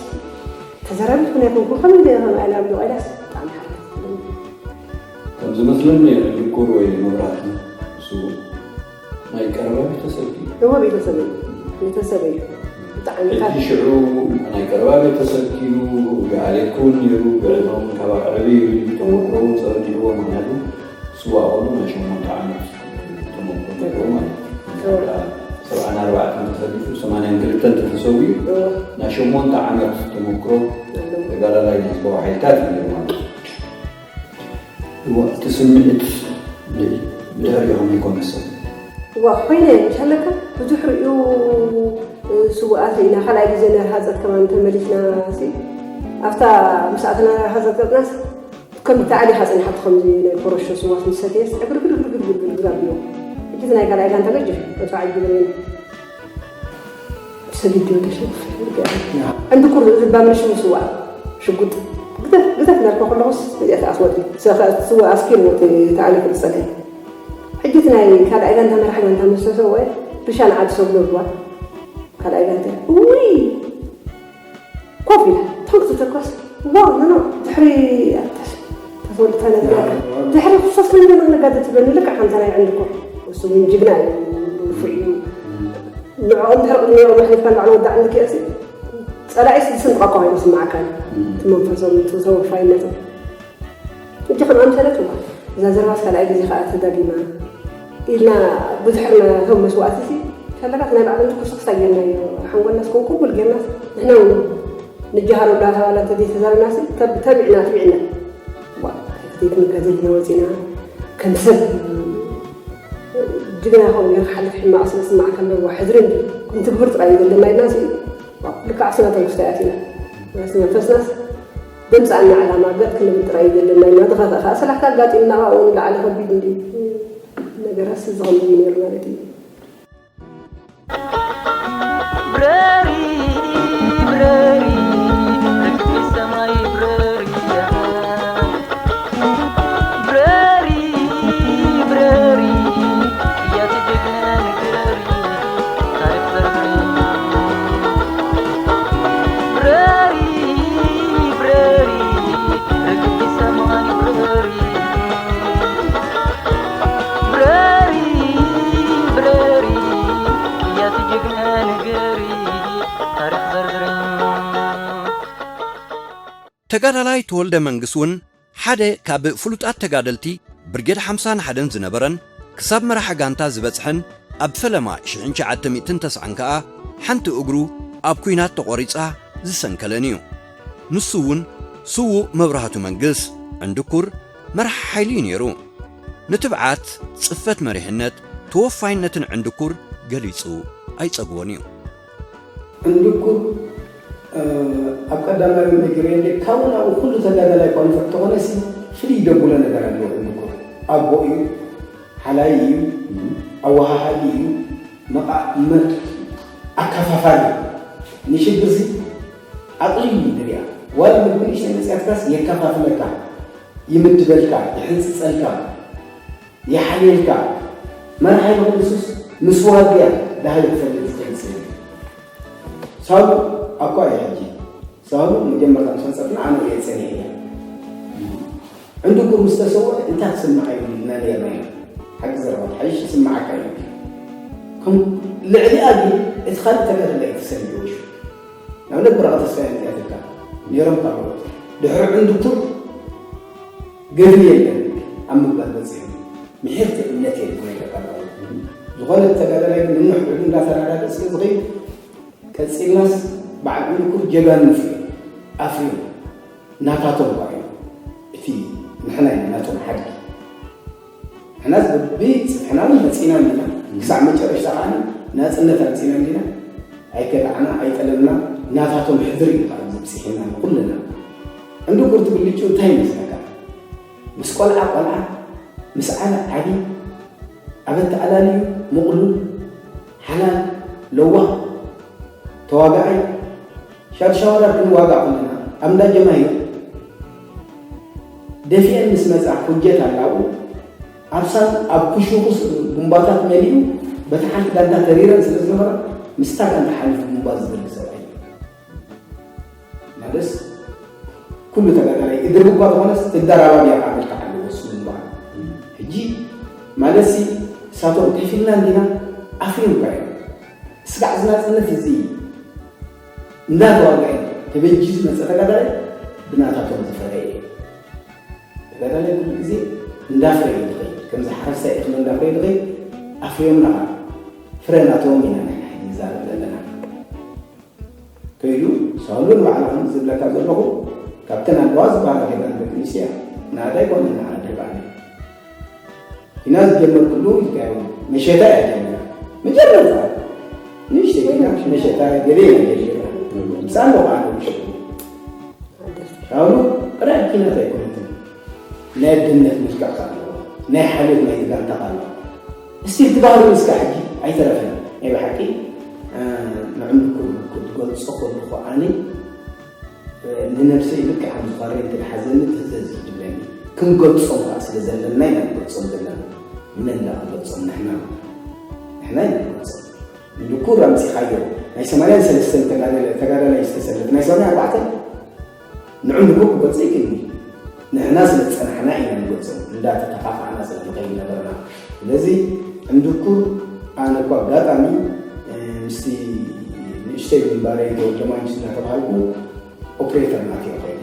ተዘራቢት ኩን ኣይኮንኩ ከመይ ገለ ከም ኣይላ ብሎ ቀይላስ ብጣዕሚ ሕርቕ ትብለኒ ከም ዝመስለኒ ድኩር ወይ መብራህቲ እሱ ናይ ቀረባ ቤተሰብ ድዩ? እወ ቤተሰበይ ቤተሰበይ እዩ ብጣዕሚ ካብ ሕጂ ሽዑ ናይ ቀረባ ቤተሰብ ኪኑ ገኣሌት ክውን ነይሩ። ገለቶም ካብ ኣዕዕቢ ተመክሮውን ጸርዲእዎ። ምክንያቱ ስዋእ ከሎ ናይ ሸሞንተ ዓመት ተመክሮ ነይሩ ማለት እዩ። ሰብዓን ኣርባዕተን ተሰሊፉ ሰማንያን ክልተን ተተሰዊኡ ናይ ሸሞንተ ዓመት ተመክሮ ተጋዳላይ ናይ ህዝባዊ ሓይልታት እዩ ነይሩ ማለት እዩ። እዋ እቲ ስምዒት ብድሕሪኡ ከመይ ኮነ ሰብ እዋ ኮይነ ይሻለካ ብዙሕ ርእዩ ስውኣት ኢና ካልኣይ ግዜ ናይ ሓፀት ከማን ተመሊስና ሲ ኣብታ ምስ ኣተና ሓፀት ገጥናስ ከም ተዓሊኻ ፀኒሓቶ ከምዚ ናይ ፖሮሾ ስዋት ምስ ሰተየስ ዕግርግርግርግርግርግር ኣብዮ ሕጂ ናይ ካልኣይ ጋንታ ገጅፍ ተፋዓጅ ብሬን ሰጊድ ወደ ሸፍ ዕንድኩር ዝባምር ሽሙ ስዋ ሽጉጥ ግዘፍ ግዘፍ እንዳልካ ከለኹስ እዚኣ ኣስወጥ ስዋ ኣስኪር ወጥ ተዓሊኹ ዝፀለየ ሕጂ እቲ ናይ ካልኣይ ጋንታ መራሒ ጋንታ ምስ ተሰወ ብሻን ዓዲ ሰጉዶ ብዋ ካልኣይ ጋንታ ውይ ኮፍ ኢላ ቶንክ ትተኮስ ዋ ኖ ኖ ድሕሪ ኣታሽ ተፈልጠ ነገር ድሕሪ ክሶስ ክንገና ነጋደ ትብለኒ ልክዕ ከምታ ናይ ዕንድኮ እሱ እውን ጅግና እዩ ንፉዕ እዩ ንዕኦም ድሕሪ ቅድሚኦም ኣሕሊፍካ ንላዕሊ ወዳዕ እንድክእሲ ፀላኢስ ዝስንጥቐካ ኮይኑ ስማዓካ እዩ እቲ መንፈሶም እቲ ተወፋይነቶም ሕጂ ከም ኣምሰለት እዋ እዛ ዘረባስ ካልኣይ ግዜ ከዓ ተዳጊማ ኢልና ብዙሕ ናቶም መስዋእቲ ሲ ፈለጋት ናይ ባዕሎም ድኩስ ክሳብ ጌርናዮ ሓንጎልና ስኮን ቅቡል ጌርናስ ንሕና እውን ንጀሃሮ እንዳተባላ እንተዘይተዛረብናሲ ተቢዕና ትቢዕና ዋ ከይክትይት ንገዝል ኢና ወፂና ከም ሰብ ጅግና ይኸውን ገይሩ ክሓልፍ ሕማቕ ስለ ስማዕ ከም ለዋ ሕድሪ እንዲ ክንትግብር ጥራይ ዘለና ኢልና ሲ ልክዕ ስናቶም ክስታይ ኣቲና ናስ መንፈስናስ ደምፃና ዕላማ ገጥ ክንብል ጥራይ ዘለና ኢና ድኸፈ ከዓ ሰላሕካ ኣጋጢምና ካብኡ ንላዕሊ ከቢድ እንዲ ነገራት ዝኸምሉ ነይሩ ማለት እዩ ብረሪ ብረሪ ርግቢ ሰማይ ብረሪ ብረሪ ብረሪ እያት ጀግና ንግረሪ ታሪክ ዘርግሪ ብረሪ ብረሪ ርግቢ ሰማይ ብረሪ ብረሪ ብረሪ እያት ጀግና ንገሪ ታሪክ ዘርዝሪ ተጋዳላይ ተወልደ መንግስ እውን ሓደ ካብ ፍሉጣት ተጋደልቲ ብርጌድ ሓምሳን ሓደን ዝነበረን ክሳብ መራሕ ጋንታ ዝበጽሐን ኣብ ፈለማ ሽሕን ትሽዓተ ሚእትን ተስዓን ከኣ ሓንቲ እግሩ ኣብ ኲናት ተቖሪጻ ዝሰንከለን እዩ። ንሱ እውን ስዉእ መብራህቱ መንግስ ዕንድኩር መራሕ ሓይሊ እዩ ነይሩ። ንትብዓት፣ ጽፈት መሪሕነት፣ ተወፋይነትን ዕንድኩር ገሊጹ ኣይጸግቦን እዩ። እንድኩር ኣብ ቀዳማዊ ነጊረየ እንደ ካብኡ ናብኡ ኩሉ ተጋዳላይ እኳ ንፉዕ ተኾነ ሲ ፍልይ ደብሎ ነገር ኣለዎ። እንድኩር ኣቦ እዩ፣ ሓላይ እዩ፣ ኣወሃሃዲ እዩ፣ መቓ መ ኣካፋፋሊ ንሽግር ሲ ኣቕሊል እዩ ድሪያ ዋላ ምግቢ ንእሽተይ መፅያትካስ የካፋፍለካ፣ ይምድበልካ፣ ይሕንፅፀልካ፣ ይሓልየልካ። መርሓ ይኹን ንሱስ ምስ ዋግያ ደሃይ ክፈልጥ ዝኽእል ሰብ እዩ። ሳሉ ኣኳ እየ ሕጂ ሳሉ መጀመርታ ምስ መፀትና ኣነ እየ ፀኒሐ እያ ዕንድኩር ምስ ተሰወ እንታይ ክስምዓ እዩ ኢልና ነርና ኢና ሓቂ ዘረባ ሓይሽ ይስምዓካ እዩ ከም ልዕሊኣ ግን እቲ ካልእ ተጋደላይ ተሰሚዑ እዩ ንኣብነት ብራቐ ተስፋ እያ እዚኣትካ ነይሮም ካብ ድሕሪ ዕንድኩር ገድሊ የለን ኣብ ምባል በፂሑ ምሕርቲ እምነት የድጎ ይረቀባ ዝኾነ ተጋዳላይ ንንሕ ዕዱ እንዳተራዳደ ስለ ዝኸይድ ቀፂልናስ በዓል ዕንድኩር ጀጋኑ ፍርዮም ኣፍርዮም ናታቶም ኳ እዮም እቲ ንሕና ኢና ናቶም ሓድጊ ሕናስ ብብፅፍሕና እውን መፂና እንዲና ክሳዕ መጨረሽታ ከዓ ናፅነት ኣምፂና እንዲና ኣይከዳዕና ኣይጠለምና ናታቶም ሕድሪ እዩ ከዓ ዘብፅሕና ንኩልና ዕንድኩር ትብል ልጭ እንታይ ይመስለካ ምስ ቆልዓ ቆልዓ ምስ ዓለ ዓቢ ኣብ ኣተኣላልዩ ምቕሉል ሓላል ለዋህ ተዋጋኣይ ሻድሻወራር ክንዋጋእ ከለና ኣብ እንዳ ጀማሂር ደፊአን ምስ መፃ ኩጀት ኣላኡ ኣብ ሳብ ኣብ ኩሹኹስ ቡምባታት መሊኡ በቲ ሓንቲ ጋንታ ተሪረን ስለ ዝነበራ ምስታ ጋንታ ሓሊፉ ቡምባ ዝደሊ ሰብኣይ ማለስ ኩሉ ተጋዳላይ እድርቢ እኳ ዝኾነስ ትደራባብ እያ ዓመልካ ኣለዎ እሱ ምንባር ሕጂ ማለሲ እሳቶም ከፊልና እንዲና ኣፍሪም ባይ ስጋዕ ዝናፅነት እዚ እንዳተዋግዐ ተበጂ ዝመፀ ተጋዳላይ ብናታቶም ዝፈረየ እዩ። ተጋዳላይ ኩሉ ግዜ እንዳፍረየ ዝኸይድ፣ ከምዚ ሓረስታይ እኽሊ እንዳፍረየ ዝኸይድ፣ ኣፍርዮምና ኸዓ ፍረ ናቶም ኢና ንሕና ሕጂ ንዛረብ ዘለና። ከይዱ ሳውሉን ባዕላ ከም ዝብለካ ዘለኹ፣ ካብተን ኣለዋ ዝበሃላ ጀጋኑ ደቂ ኣንስትዮ እያ። ናታ ኣይኮነን ንዓና ድርባና። ኢና ዝጀመርኩሉ ኢልካዮ፣ መሸታ እያ ጀሚራ። መጀመርታ ንእሽተይ ኮይና መሸታ ገለ ኢና ጀሚርና። ምሳሌ ከዓ ንውሽጡ። ካብኡ ጥራይ ኪናት ኣይኮነትን። ናይ ኣደነት መልክዕ ከ ኣለዎ። ናይ ሓልዮት ናይ ጋንታ ከ ኣለዎ። እስቲ እቲ ባህሉ እስካ ሕጂ ኣይተረፈን። ናይ ብሓቂ፣ እ፣ ንዕምልኩ ክትገልጾ ከለኹ ኣነ፣ እ፣ ንነብሰይ ልክዕ ከም ዝፈሪ እንተ ሓዘኒ ትእዘዝ ዝብለኒ። ክንገልጾም ከኣ ስለ ዘለና ኢና ንገልጾም ዘለና። መን ኢና ክንገልጾም? ንሕና። ንሕና ኢና ንገልጾም። ንድኩር ኣምጺኻዮ። ናይ ሰማንያን ሰለስተን ተጋዳላይ፣ ተጋዳላይ ዝተሰለፈ፣ ናይ ሰማንያን ኣርባዕተን ንዕምልኩ ክገልጾ ይክእልኒ። ንሕና ስለ ዝጸናሕና ኢና ንገልጾም፣ እንዳተተኻኻዕና ስለ ንኸይድ ነበርና። ስለዚ ዕምድኩር ኣነ እኳ ኣጋጣሚ፣ እ፣ ምስቲ ንእሽተይ ምንባረይ ተወልደ ማንጁስ እናተባሃልኩ ኦፕሬተር ናትዮ ኮይነ።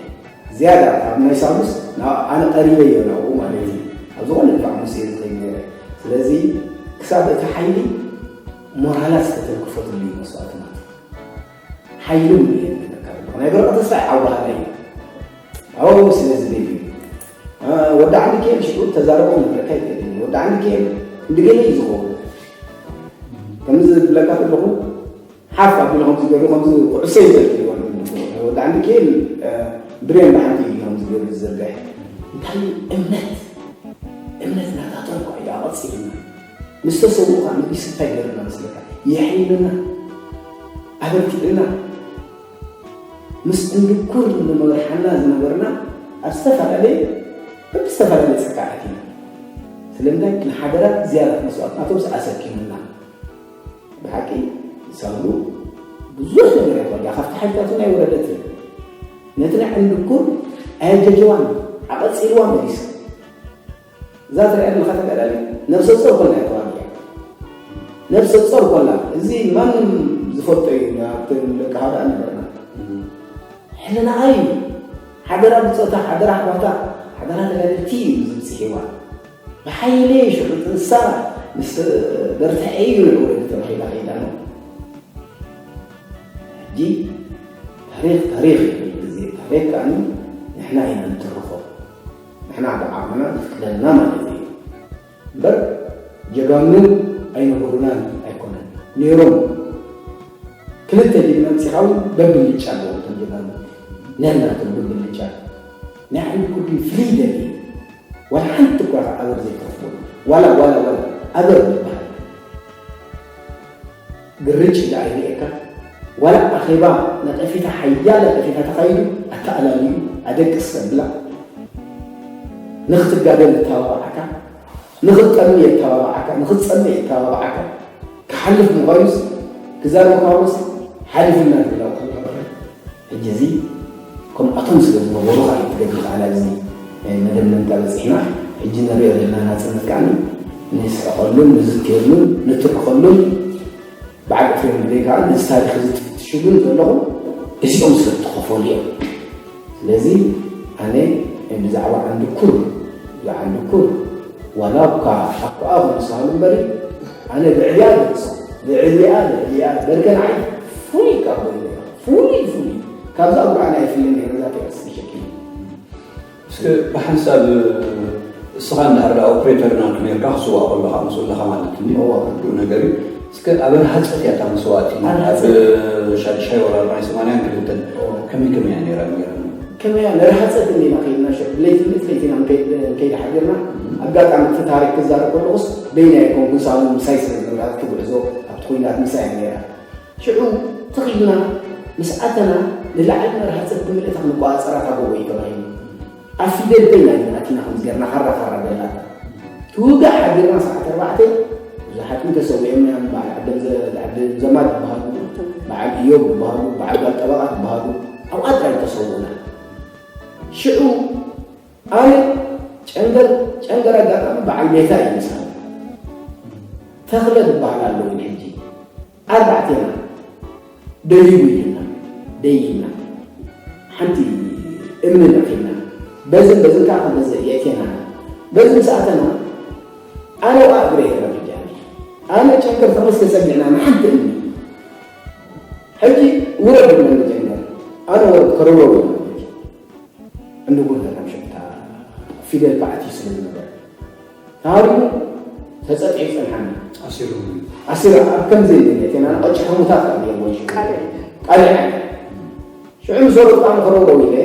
ዝያዳ ካብ ናይ ሳሉስ ናብ ኣነ ቀሪበዮ ናብኡ ማለት እዩ። ኣብ ዝኾነ ድፋዕ ምስ እየ ዝኸይድ ነይረ። ስለዚ ክሳብ እቲ ሓይሊ ሞራላት ዝተተንክፈትሉ እዩ መስዋእትናት። ሓይሊ እውን እየ ዝነግረካ ዘለኹ። ናይ በረቐ ተስፋይ ዓው በሃላይ እዩ። ዓው ስለ ዝብል እዩ። እ፣ ወዲ ዓንዲ ኬል ሽዑ ተዛረቦ ክነግረካ ይክእል እዩ። ወዲ ዓንዲ ኬል ክንዲ ገለ እዩ ዝኸውን። ከምዚ ዝብለካ ዘለኹ ሓፍ ኣቢሉ ከምዚ ገይሩ ከምዚ ኩዕሶ ይዘርግሕዎ። ወዲ ዓንዲ ኬል፣ እ፣ ብሬን ብሓንቲ እዩ ከምዚ ገይሩ ዝዝርግሕ። እንታይ እምነት፣ እምነት ናታቶም እኳ እዩ ኣቐጺሉና። ምስ ተሰውኡ ከዓ መሊሱ እንታይ ገይሩና መስለካ? የሕይልና፣ ኣበርቲዕልና። ምስ እንድኩር ንመርሓና ዝነበርና ኣብ ዝተፈላለየ፣ በብዝተፈላለየ ጸጋ ኣቲና። ስለምንታይ? ንሓደራ ዝያዳ መስዋእቲ ናቶምስ ኣሰኪሙና። ብሓቂ ሳውሉ ብዙሕ ነገር እያ ተዋጊኣ። ካብቲ ሓይልታቱ ናይ ወረደት እዩ። ነቲ ናይ እንድኩር ኣየጀጀዋን ኣቐጺልዋ መሊሱ። እዛ ትሪኣ ዘለኻ ተጋዳሊት ነብሰ ጾር ኮላ እያ ተዋጊኣ። ነብሰ ጾር ኮላ። እዚ ማንም ዝፈልጦ እዩ። ኣብቲ ደቂ ሃዳ ነበርና። ሕልናኣ እዩ። ሓደራ ብጾታ፣ ሓደራ ኣሕዋታ፣ ሓደራ ተጋደልቲ እዩ ዝብጽሕዋ። ብሓይሊ ሽዑ ጥንሳ ምስ በርትዐ እዩ ንዕወት ተባሂላ ከይዳ ነው። ሕጂ ታሪኽ፣ ታሪኽ እዩ ኩሉ ግዜ። ታሪኽ ከኣ ንሕና ኢና ንትርኾ። ንሕና ብዓቕምና ዝፍቅደልና ማለት እዩ። እምበር ጀጋኑ ኣይነበሩናን ኣይኮነን። ነይሮም። ክልተ ጅግና ኣምጺኻ እውን በብልጫ ኣለዎም እቶም ጀጋኑ። ነናቶም በብልጫ። ናይ ዓንዲ ኩርዲ ፍልይ ደሊ። ዋላ ሓንቲ እኳ ኣበር ዘይትረኽቦ። ዋላ፣ ዋላ፣ ዋላ ኣበር ዝበሃል። ግርጭ ኢሉ ኣይርእየካ። ዋላ ኣኼባ ነቐፌታ፣ ሓያል ነቐፌታ ተኻይዱ፣ ኣተኣላልዩ፣ ኣደቅስ ከብላ፣ ንኽትጋደል ዝተባባዓካ፣ ንኽትጠሚ የተባባዓካ፣ ንኽትጸምእ የተባባዓካ፣ ክሓልፍ ምዃኑስ ክዛረብ ምዃኑስ ሓሊፉልና ዝብላ ሕጂ እዚ ከምኣቶም ስለ ዝነበሩ ከዓ እዩ ትገድሊ ከዓ ናብዚ መደምደምታ በፂሕና። ሕጂ ንሪኦ ዘለና ናፅነት ከዓ ንስሕቐሉን ንዝትየሉን ንትርኸሉን በዓል ኤፍሬም ግደይ ከዓ ነዚ ታሪኽ እዚ ትፍትሽሉን ዘለኹም እዚኦም ስለ ዝተኸፈሉ እዮም። ስለዚ ኣነ ብዛዕባ ዓንድኩር፣ ብዛዕባ ዓንድኩር ዋላ እኳ ኣኳኣ ክምስሃሉ እምበሪ ኣነ ብዕልያ ገጾም፣ ብዕልያ፣ ብዕልያ በርከ ንዓይ ፍሉይ ካብ ኮይኑ ፍሉይ፣ ፍሉይ ካብዛ ጉባኤ ናይ ፍልም ነይረ እዛ ቴክስት ተሸኪሙ። እስከ ብሓንሳብ እስኻ እንድሕር ደኣ ኦፕሬተር ናቱ ነርካ ክስዋእ ከሎ ከዓ ምስ ኣለኻ ማለት እዩ። እዋ። ርዱእ ነገር እዩ። እስከ ኣብ ረሃፀት እያ እታ መስዋእቲ። ኣብ ረሃፀት። ኣብ ሻድሻይ ወራር ናይ ሰማንያን ክልተን እዋ። ከመይ ከመይ እያ ነይራ ንገረኒ። ከመይ እያ ንረሃፀት እንዲና ከይድና ሸ-፣ ለይቲ ምልእቲ ለይቲና ንከይድ፣ ንከይድ ሓዲርና። እም። ኣጋጣሚ እቲ ታሪክ ክዛረብ ከለኹስ በይና ኣይኮንኩን ሳሙ ምሳይ ስለ ዝነበረ ኣብቲ ጉዕዞ ኣብቲ ኩናት ምሳይ እያ ነይራ። ሽዑ ትኺድና ምስ ኣተና ንላዕሊ መርሃ ጽፍቲ ምልእታ ክንቆጻጸራ ካብ ጎቦ እዩ ተባሂሉ። ኣብ ፊደል በይና ኢና ኣቲና ከምዚ ጌርና ካራ ካራ በላታ። ትውጋእ ሓዲርና ሰዓት ኣርባዕተ ብዙሓት እውን ተሰዊኦም እዮም። በዓል ዓብደል ዘ-፣ ዓብደል ዘማድ ዝበሃሉ፣ በዓል እዮብ ዝበሃሉ፣ በዓል ጓል ጠበቓ ዝበሃሉ ኣብኣ ጥራይ ተሰውኡና። ሽዑ ኣነ ጨንገር፣ ጨንገር ኣጋጣሚ በዓል ቤታ እዩ ምሳና። ተኽለ ዝበሃል ኣለዉ ሕጂ። ኣርባዕቴና ደሊቡ ኢልና። ደይና ሓንቲ እምኒ ነኺና በዝን በዝን ከዓ ክንገዝእ የእትየናና። በዚ ምስ ኣተና ኣነ ዋ እግረ ይረብጃ ኣነ ጨንገር ተመስገ ሰሚዕና ንሓንቲ እምኒ ሕጂ ውረድ ብለን ጨንገር ኣነ ወረድ ከረውረው እንድጉር ተናምሸታ ፊደል ፓዕቲ ስለ ዝነበረ ተሃሪሙ ተጸጥዒ ጸንሓኒ። ኣሲሩ ኣሲሩ ኣብ ከምዚ የቴና ቀጭ ሕሙታት ካብ የቦች ቃልዕ ቃልዕ ሽዑ ምስ ወረድካ ምኸረውረው ኢለ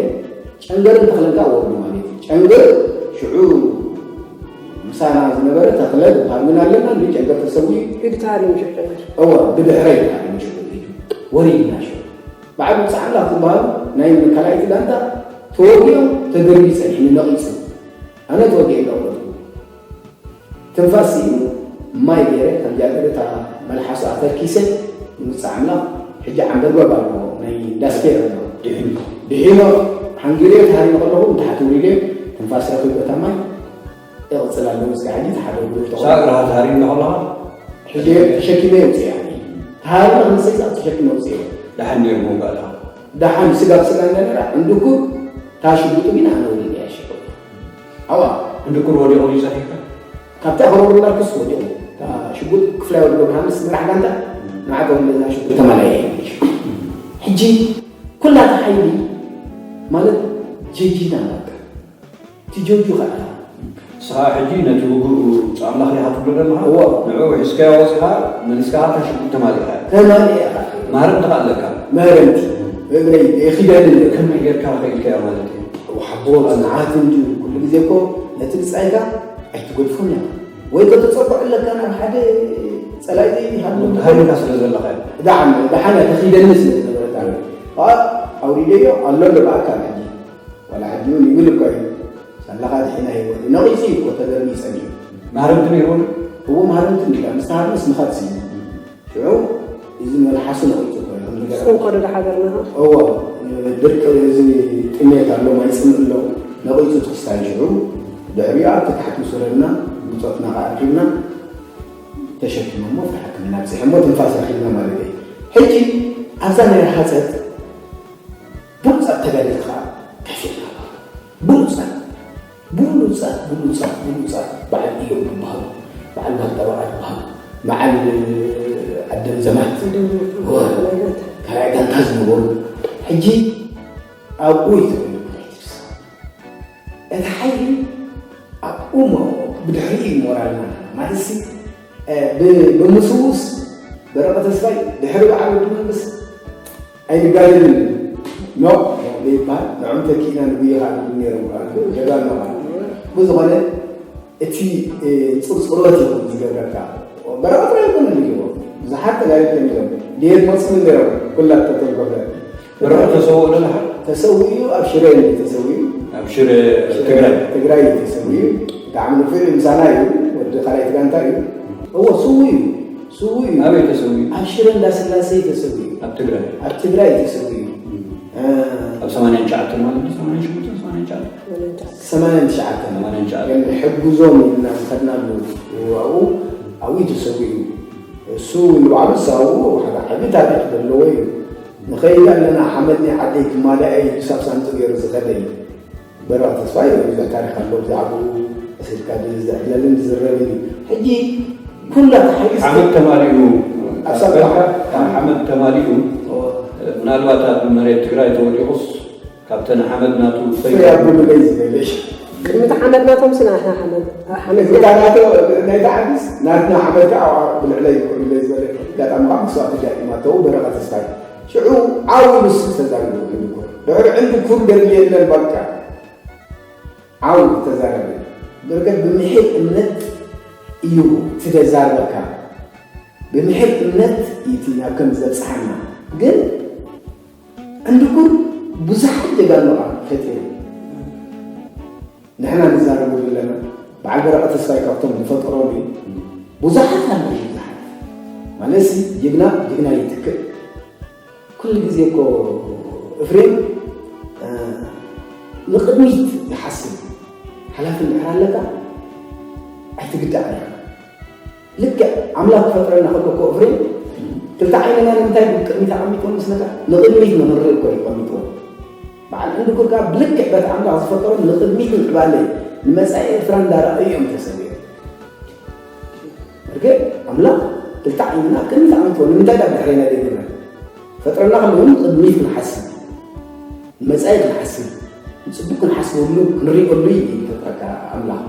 ጨንገርን ተኽለን ከዓ ወርዱ ማለት እዩ። ጨንገር ሽዑ ምሳና ዝነበረ ተኽለ ዝበሃል እውን ኣለና እንዲ ጨንገር ተሰዊኡ ኢዱ ተሃሪሙ ሽዑ ጨንገር እወ ብድሕረይ ተሃሪሙ ሽዑ ኢዱ ወሪድና ሽዑ በዓል ብፃዕላ ዝበሃሉ ናይ ካልኣይቲ ጋንታ ተወጊኦም ተደርቢ ፀኒሑ ነቒፁ ኣነ ተወጊአ እንዳውረድኩ ትንፋስ ስኢኑ ማይ ገይረ ከምዚኣ ገይረ እታ መልሓሱ ኣተርኪሰ ንምፃእ ኣምላኽ ሕጂ ዓንበርበብ ኣሎ ናይ ኢንዳስፔር ኣሎ ድሒኑ ድሒኖ ሓንጊረ ተሃሪመ ከለኹ ንታሕቲ ውሪደ ትንፋስ ረኺቡ እታ ማይ ይቕፅል ኣለዎ እስከ ሕጂ ተሓደጉ ሳእግራ ተሃሪምና ከለኻ ሕጂ ተሸኪመ ውፅእ ተሃሪመ ክንሰይፃ ተሸኪመ ውፅእ ደሓን ነይሩ መውጋእታ ደሓን ስጋብ ስጋ እንደነበራ እንድኩ ታሽጉጡ ግን ኣነ ውሪደ ያሸ ኣዋ እንድኩር ወዲቑ እዩ ፀኒሕካ ካብታ ከረብሩላ ክስ ወዲቑ ሽጉጥ ክፍላይ ወዲ ገብረሃንስ መራሕ ጋንታ ንዓተ ወለዛ ሽጉጥ ተማላየ ሕጂ ኩላታ ሓይሊ ማለት ጀጂና በቃ ትጀጁ ከዓ ንስኻ ሕጂ ነቲ ውጉእ ኣምላኽ ኢኻ ትብሎ ዘለኻ እዎ ንዕኡ ሒዝካዮ ወፂኻ መሊስካ ሽጉጥ ተማሊእካ ተማሊእካ ማህረምቲ ከዓ ኣለካ ማህረምቲ እግረይ የኺደኒ ከመይ ጌርካ ኸኢልካዮ ማለት እዩ ሓቦ ፅንዓት እንድዩ ኩሉ ግዜ እኮ ነቲ ብፃይካ ኣይትገድፎን ኢኻ ወይ ከተፀብዖ ኣለካ ናብ ሓደ ፀላኢ ዘይሃሉ ሃይልካ ስለ ዘለካ እዩ ደሓን ደሓን ተኺደኒ ስለ ዝነበረት ኣነ ከዓ ኣውሪደዮ ኣሎ ኣሎ ብኣካል ሕጂ ዋላ ሕጂ እውን ይብል እኮ እዩ ሳላኻ ድሒና ህይወት ነቒፁ እዩ እኮ ተገርሚ ይፀኒሑ ማህረምቲ ነይርዎ እዎ ማህረምቲ እንዲላ ምስ ተሃርመስ ምኻድ ስዩ ሽዑ እዚ መልሓሱ ነቒጹ እኮ እዩ። ከም ዝገርም። ስንኮ ዶ ሓገርና? እዎ፣ ድርቂ እዚ ጥሜት ኣሎ፣ ማይ ጽምእ ኣሎ፣ ነቒጹ እቲ ክስታይ ሽዑ ድሕሪኡ ኣብቲ ታሕቲ ዝወረድና ብጾትና ከኣ ኣርኪብና ተሸኪሞሞ ኣብቲ ሕክምና ኣብጺሖሞ ትንፋስ ረኺብና ማለት እዩ። ሕጂ ኣብዛ ናይ ረሃጸት ብሉጻት ተጋደልቲ ከኣ ከፊልና ኣለና። ብሉጻት፣ ብሉጻት፣ ብሉጻት፣ ብሉጻት በዓል እዮም ዝበሃሉ፣ በዓል ባንታ በዓል ዝበሃሉ፣ በዓል ዓደም ዘማት፣ ካልኣይ ጋንታ ዝነበሩ ሕጂ ኣብኡ እዩ ተወሊዱ። እቲ ሓይሊ ኣብኡ እሞ ብድሕሪኡ እዩ ሞራልና ማለት ሲ ብምስውስ በረቐ ተስፋይ ድሕሪ በዓል ወዲ መንግስት ኣይንጋደልን ኖ ዘይበሃል ንዖም ተኪእና ንጉይኻ ንብል ነይሮም ጀጋኑ ብዝኾነ እቲ ፅርፅሮት እዩ ዝገብረካ በረቐ ጥራይ ይኮነ ንዎ ብዙሓት ተጋደልቲ እዮም ድየት መፅኡ ነይሮም ኩላ ተተንኮፈ በረቐ ተሰውኦ ዶ ተሰዊኡ ኣብ ሽረ ተሰዊኡ ኣብ ሽረ ትግራይ ትግራይ ተሰዊኡ ብጣዕሚ ንፉዕ ምሳና እዩ ወዲ ካልኣይቲ ጋንታ እዩ እዎ ስዉ እዩ ስዉ እዩ ኣበይ ተሰዊኡ ኣብ ሽረ እንዳስላሴ ተሰዊኡ ኣብ ትግራይ ኣብ ትግራይ ተሰዊኡ ኣብ ሰማንያን ትሽዓተን ማለት ነው ሰማንያን ሸሞንተን ሰማንያን ትሽዓተን ሰማንያን ትሽዓተን ሰማንያን ትሽዓተን ግን ሕግዞም ኢልና ዝኸድናሉ ኣብኡ ኣብኡ ተሰዊኡ እሱ ንባዕሉ ሳቡ ሓደ ዓቢ ታሪክ ዘለዎ እዩ ንኸይድ ኣለና ሓመድ ናይ ዓደይ ክማልኣ እዩ ክሳብ ሳንጡ ገይሩ ዝኸደ እዩ በረኻ ተስፋይ ብዙሕ ታሪክ ኣሎ ብዛዕባኡ ቀሲልካ ዝዕለልን ዝዝረብን እዩ ሕጂ ኩላ ሓመድ ተማሊኡ ሓመድ ተማሊኡ ምናልባት ኣብ መሬት ትግራይ ተወዲቑስ ካብተን ሓመድ ናቱ ፍርያት ብምለይ ዝበለሽ ቅድሚ እቲ ሓመድ ናቶም ስና ሓመድ ሓመድ እታ ናቶ ናይታ ዓዲስ ናትና ሓመድ ከዓ ብልዕለይ ይኮንለይ ዝበለ ኣጋጣሚ ከዓ መስዋእቲ ጃቂማተው በረኻ ተስፋይ ሽዑ ዓው ንሱ ተዛሪቡ ዕንድኩር ድሕሪ ዕንድኩር ደርቢ የለን በቃ ዓው ተዛረበ በርገድ ብምሒር እምነት እዩ ትደዛርበካ ብምሒር እምነት እቲ ናብ ከም ዘብፅሓና ግን ዕንድኩር ብዙሓት ጀጋኑ ከዓ ፈጢሩ ንሕና ንዛረቡ ዘለና በዓል በረቐ ተስፋይ ካብቶም ዝፈጠሮም እዩ ብዙሓት ኣለዉ ብዙሓት ማለትሲ ጅግና ጅግና ይትክእ ኩሉ ግዜ እኮ እፍሬም ንቅድሚት ዝሓስብ ሓላፊ እንድሕር ኣለካ ኣይትግዳዕ ኢኻ ልክዕ ኣምላኽ ክፈጥረና ከሎ እኮ እፍሬም ክልተ ዓይንና ንምንታይ ብቅድሚት ኣቐሚጥዎም መስለካ? ንቕድሚት ንኽንርኢ እኮ እዩ ቀሚጥዎም። በዓል ዕንድኩር ከኣ ብልክዕ በቲ ኣምላኽ ዝፈጠሮም ንቕድሚት ምዕባለ፣ ንመጻኢ ኤርትራ እንዳረኣዩ እዮም ተሰዊኦም። እርግጥ ኣምላኽ ክልተ ዓይንና ቅድሚት ኣቐሚጥዎ ንምንታይ ዳብ ድሕሬና ዘይገብረን? ፈጥረና ከለዉ ቅድሚት ክንሓስብ፣ ንመጻኢ ክንሓስብ፣ ንጽቡቕ ክንሓስበሉ ክንሪኦሉ እዩ ዝፈጥረካ ኣምላኽ።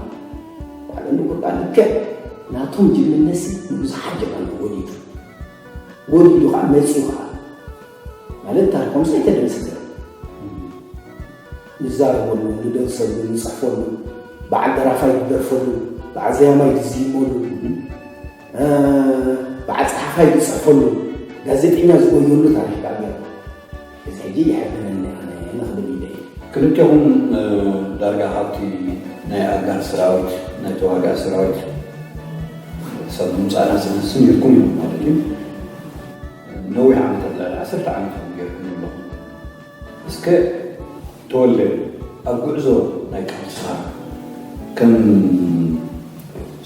በዓል ዕንድኩር ከኣ ልክዕ ናቶም ጅግንነትሲ ንብዙሓት ጀጋኑ ወሊዱ፣ ወሊዱ ከኣ መጺኡ ከኣ ማለት ታሪኾምሲ ኣይተደምሰሰን። ንዛረበሉ፣ ንደርሰሉ፣ ንጽሕፈሉ፣ በዓል ደራፋይ ዝደርፈሉ፣ በዓል ዘያማይ ዝዝይመሉ፣ እ፣ በዓል ጸሓፋይ ዝጽሕፈሉ፣ ጋዜጠኛ ዝጎየሉ ታሪኽ ከኣ ገይሩ። እዚ ሕጂ የሐብነኒ ኣነ ንኽብል ኢለ እየ። ክልቴኹም፣ እ፣ ዳርጋ ካብቲ ናይ ኣጋር ሰራዊት፣ ናይ ተዋጋኢ ሰራዊት ሰብ ምምጻእና ዝመስል ኢልኩም ኢኹም ማለት እዩ። ነዊሕ ዓመታት፣ ልዕሊ ዓሰርተ ዓመት እውን ጌርኩም ኣለኹም። እስከ ተወልደ፣ ኣብ ጉዕዞ ናይ ቃልስኻ ከም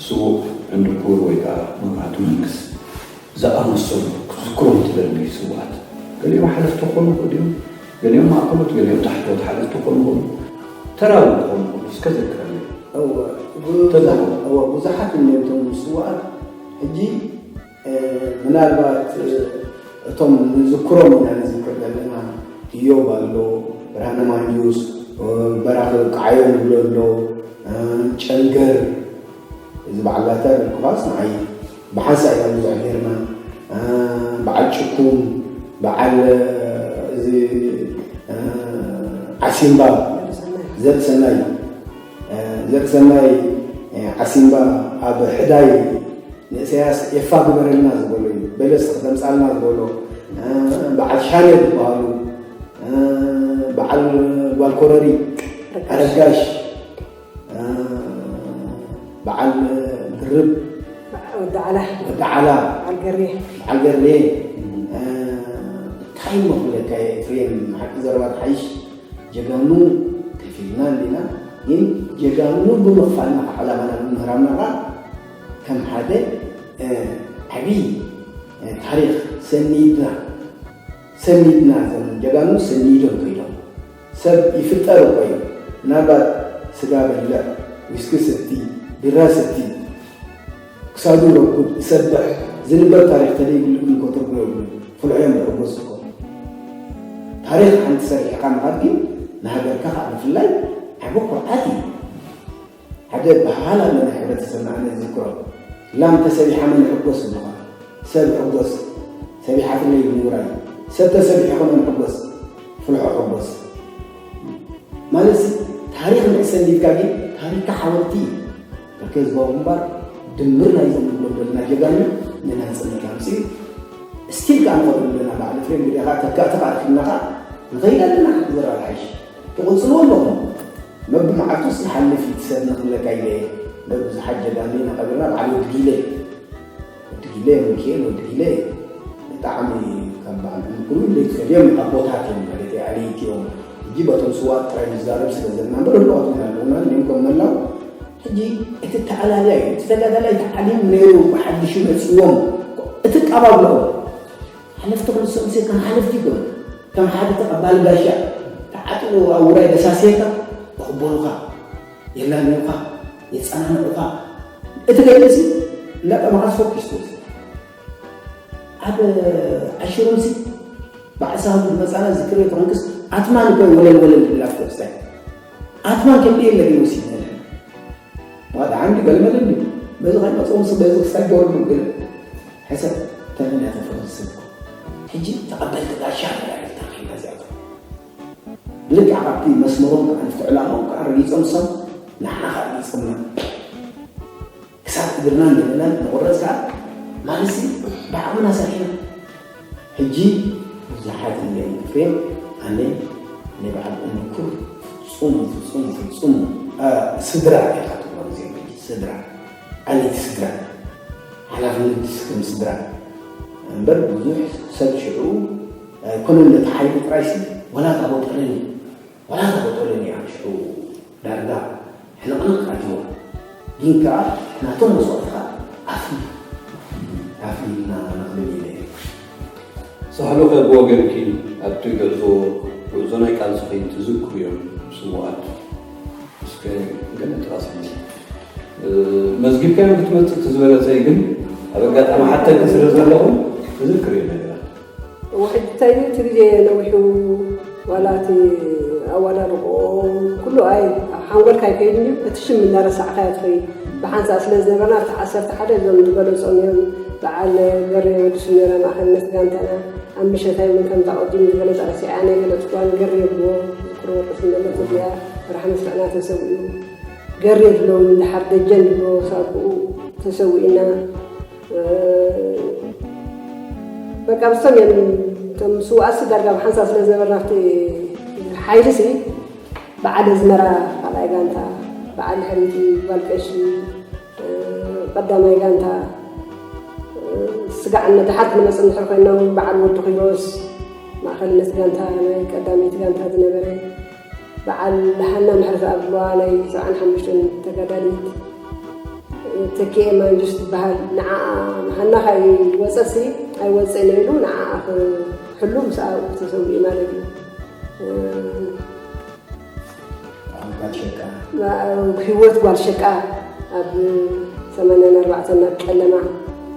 ስዉእ ዕንድኩር ወይ ከዓ መብራህቱ መንግስ ዝኣመሰሉ ክትዝክሮም ትደሊ ስዉኣት? ገሊኦም ሓለፍቲ ክኾኑ ይኽእሉ እዮም፣ ገሊኦም ማእከሎት፣ ገሊኦም ታሕተዎት ሓለፍቲ ክኾኑ ይኽእሉ፣ ተራዊ ክኾኑ ይኽእሉ። እስከ ዘክረኒ። እወ፣ ብዙ-፣ ተዘክሮ። እወ፣ ብዙሓት እዮም እቶም ስዉኣት። ሕጂ፣ እ፣ ምናልባት፣ እ፣ እቶም ንዝክሮም ኢና ንዝክር ዘለና፣ እዮብ ኣሎ፣ ብርሃነ ማንጁስ፣ እ፣ በራኺ ቃዮ ንብሎ ኣሎ፣ እ፣ ጨንገር፣ እዚ በዓል ላታ ኢልኩኻስ ንዓይ ብሓንሳእ ኢና ብዙሕ ጌርና። እ፣ በዓል ጭኩም፣ በዓል፣ እ፣ እዚ፣ እ፣ ዓሲምባ፣ ዘርእሰናይ፣ እ፣ ዘርእሰናይ፣ እ፣ ዓሲምባ ኣብ ሕዳይ ንእሰያስ ኤፋ ግበረልና ዝበሎ እዩ። በለስ ክተምጻልና ዝበሎ፣ እ፣ በዓል ሻነ ዝበሃሉ፣ እ፣ በዓል ጓል ኮረሪ፣ ኣረጋሽ፣ እ፣ በዓል ድርብ፣ ወዲ ዓላ፣ ወዲ ዓላ፣ በዓል ገሬ። በዓል ገሬ፣ እ፣ እንታይ እሞ ክብለካ እየ ኤፍሬም፣ ሓቂ ዘረባ ትሓይሽ። ጀጋኑ ከፊልና እንዲና፣ ግን ጀጋኑ ብምኽፋልና ካብ ዕላማና ብምህራምና ከዓ ከም ሓደ፣ እ፣ ዓብዪ፣ እ፣ ታሪኽ ሰኒድና፣ ሰኒድና፣ እዞም ጀጋኑ ሰኒዶም ከይዶም። ሰብ ይፍጠር እኮ እዩ። ምናልባት ስጋ በልዕ፣ ዊስኪ ሰቲ፣ ቢራ ሰቲ፣ ክሳዱ ረጉድ፣ ዝሰብሕ፣ ዝንበብ ታሪኽ ተደይብሉ ግን እኮ ትርጉም የብሉን። ፍልሖም ይሕጎስ እኮ። ታሪኽ ሓንቲ ሰሪሕካ ምኻድ ግን ንሃገርካ ከዓ ብፍላይ ዓቢ ኩርዓት እዩ። ሓደ በሃል ኣሎ ናይ ሕብረተሰብና፣ ኣነ ዝዝክሮ፣ ላም ተሰቢሓ መን ይሕጎስ ይብሉኻ? ሰብ ይሕጎስ። ሰቢሓትለይ ይብሉ ውራይ። ሰብ ተሰቢሑ ከ መን ይሕጎስ? ፍልሖ ይሕጎስ። ማለት ታሪኽ ንዕሰ እንዲልካ ግን ታሪኽካ ሓወልቲ እዩ። ብርክ ህዝባዊ ግንባር ድምር ናይዞም ንብሎም ዘለና ጀጋኑ ንናጽነት ኣምጺኡ። ስቲል ከኣ ንኸዱ ኣለና በዓል ኤፍሬም ግደ ከኣ ተካእቲ ከኣ ረኺብና ከኣ ንኸይድ ኣለና። ሓቂ ዘረባ ዝሓይሽ ትቕጽልዎ ኣለኹም። መብመዓልቱስ ይሓልፍ እዩ እቲ ሰብ ንኽብለካ ኢለ እየ። መብዙሓት ጀጋኑ ኢና ቀቢርና በዓል ወዲ ጊለ ወዲ ጊለ፣ ሚኪኤል ወዲ ጊለ ብጣዕሚ ካብ በዓል ዕንኩሩ ዘይትፈልዮም ኣቦታት እዮም ማለት እዩ፣ ኣለይቲ እዮም። ሕጂ በቶም ስዋት ጥራይ ንዛረብ ስለ ዘለና እምበር ህሉዋት እውን ኣለዉና፣ እንዲሁም ከም መላው። ሕጂ እቲ ተኣላልያ እዩ፣ እቲ ተጋዳላይ ተዓሊሙ ነይሩ፣ ብሓድሽ መፅዎም፣ እቲ ቀባብሎም ሓለፍቲ ክልሰምሴ ከም ሓለፍቲ ይኮኑ፣ ከም ሓደ ተቐባሊ ጋሻ ተዓጢቑ ኣብ ውራይ ደሳስየካ ይቕበሉኻ፣ የላምዩኻ፣ የጸናንዑኻ። እቲ ገለ እዚ እንዳጠመኻ ዝፈኩስ ትወስድ። ኣብ ዓሽሩምሲ ብዓሳ ህጉ መጻና ዝክር ተኾንክስ ኣትማን እኮ ወለል ወለል ዝብላ ትወስዳ። ኣትማን ከምዚ የለ ግን ወሲድና ኣለና። ዋዳ ዓንዲ ገለመለ እንዲ በዚ ከይመጽኦም ስ በዚ ክሳይ ጆርዱ ገለ ሕሰብ ተመንያ ተፈረስብ። ሕጂ ተቐበልቲ ጋሻ ተረኺብና እዚኣቶም። ብልክዕ ካብቲ መስመሮም ከዓ ንፍቲ ዕላማኦም ከዓ ረጊፆም፣ ንሶም ንዓና ከዓ ረጊፆምና። ክሳብ እግርናን ገለናን ንቑረፅ ከዓ ማለትሲ ብዓቕምና ሰሪሕና። ሕጂ ብዙሓት እዮም ክፍዮም። ኣነ ናይ በዓል እምኩር ፍፁም ፍፁም ፍፁም፣ አ፣ ስድራ ኢኻ ትብሎም እዚኦም ሕጂ ስድራ፣ ዓሌት ስድራ፣ ሓላፍነት ዝስከም ስድራ እምበር ብዙሕ ሰብ ሽዑ ኣይኮነን። ነቲ ሓይሊ ጥራይሲ ወላ ታቦጠለኒ፣ ወላ ታቦጠለኒ ኣብ ሽዑ ዳርጋ ሕንቕንቕ ኣትዋ። ግን ከዓ ናቶም መስዋእቲ ከዓ ኣፍሊ፣ ኣፍሊ ኢልና ንቕብል ኢለ እየ። ሳሕሉ ከ ብወገንኪ ኣብቲ ጉዕዞ፣ ጉዕዞ ናይ ቃልስኺ ትዝክርዮም ስዉኣት እስከ ገለ ጥቐስልና። እ፣ መዝጊብካዮም ክትመጽእ እቲ ዝበለጸ እዩ፣ ግን ኣብ ኣጋጣሚ ሓተኪ ስለ ዘለኹ ትዝክርዮ ነገራት። እወ፣ ሕጂ እንታይ እዩ፣ እቲ ግዜ ነዊሑ፣ ዋላ እቲ ኣዋዳድቆኦም ኩሉ ኣይ፣ ኣብ ሓንጎልካ ኣይከይድን እዩ፣ እቲ ሽም እናረሳዕካዮ ትኸይድ። ብሓንሳእ ስለ ዝነበርና፣ ኣብቲ ዓሰርተ ሓደ እዞም ዝበለጾም እዮም፣ በዓል ገሬ ወዲ ሱሜራ ማእኸልነት ጋንታና፣ ኣብ ምሸት ኣይምን ከምታ ቀዲሙ ዝበለጸ ረሲዐያ ናይ ገለጽኩዋን፣ ገሬ ብሎ ዝክሮ ወርቂ ስምዕነት እዚኣ፣ ወርሒ መስርዕና ተሰዊኡ። ገሬ ድሎም እንድሓር ደጀን ድሎ ሳብኡ ተሰዊእና። እ፣ በቃ ብሶም እዮም እቶም ስውኣትሲ ዳርጋ ብሓንሳብ ስለ ዝነበርና ኣብቲ ሓይልሲ በዓል ኣዝመራ ካልኣይ ጋንታ፣ በዓል ሕሪቲ ጓል ቀሺ፣ እ፣ ቀዳማይ ጋንታ፣ እ፣ ስጋዕ እነ ደሓር ክንመጽእ እንድሕር ኮይና እውን በዓል ወዲ ኪሮስ ማእኸልነት ጋንታ ናይ ቀዳመይቲ ጋንታ ዝነበረ፣ በዓል ሃና ምሕረተኣብ ዝበሃላ ናይ ሰብዓን ሓሙሽተን ተጋዳሊት፣ ተኪኤ ማንጁስ ትበሃል። ንዓኣ፣ ሃና ካይ ወጸሲ ኣይወጽእን ኢሉ ንዓኣ ክሕሉ ምስኣ ተሰዊኡ ማለት እዩ። ጓል ሸቃ። ህይወት ጓል ሸቃ ኣብ ሰማንያን ኣርባዕተን ናብ ጨለማ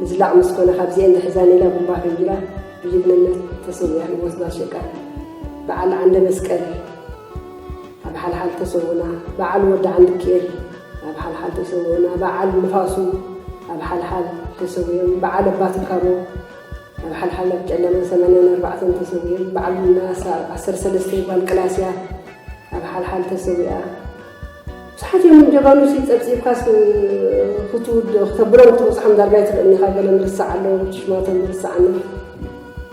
ምዝላቕ ምስ ኮነ፣ ካብዚኤን ዝሕዛን ኢላ ቡምባ ፈንጂራ ብጅግንነት ተሰዊኣ። ህይወት ጓል ሸቃ። በዓል ዓንደ መስቀል ኣብ ሓልሓል ተሰውና፣ በዓል ወዲ ዓንድኬል ኣብ ሓልሓል ተሰውና፣ በዓል ንፋሱ ኣብ ሓልሓል ተሰዊኦም፣ በዓል ኣባ ትካቦ ኣብ ሓልሓል ኣብ ጨለማ ሰማንያን ኣርባዕተን ተሰዊኦም፣ በዓል ናሳ ዓሰርተ ሰለስተ ጓል ቅላስያ ኣብ ሓልሓል ተሰዊኣ። ብዙሓት እዮም ጀጋኑ ሲ ጸብጺብካስ ክትውድ-፣ ክተብሎም ክትበጽሖም ዳርጋ ኣይትኽእልን ኢኻ። ገለ ምርሳዕ ኣለዎ፣ ሽማቶም ምርሳዕ ኣሎ።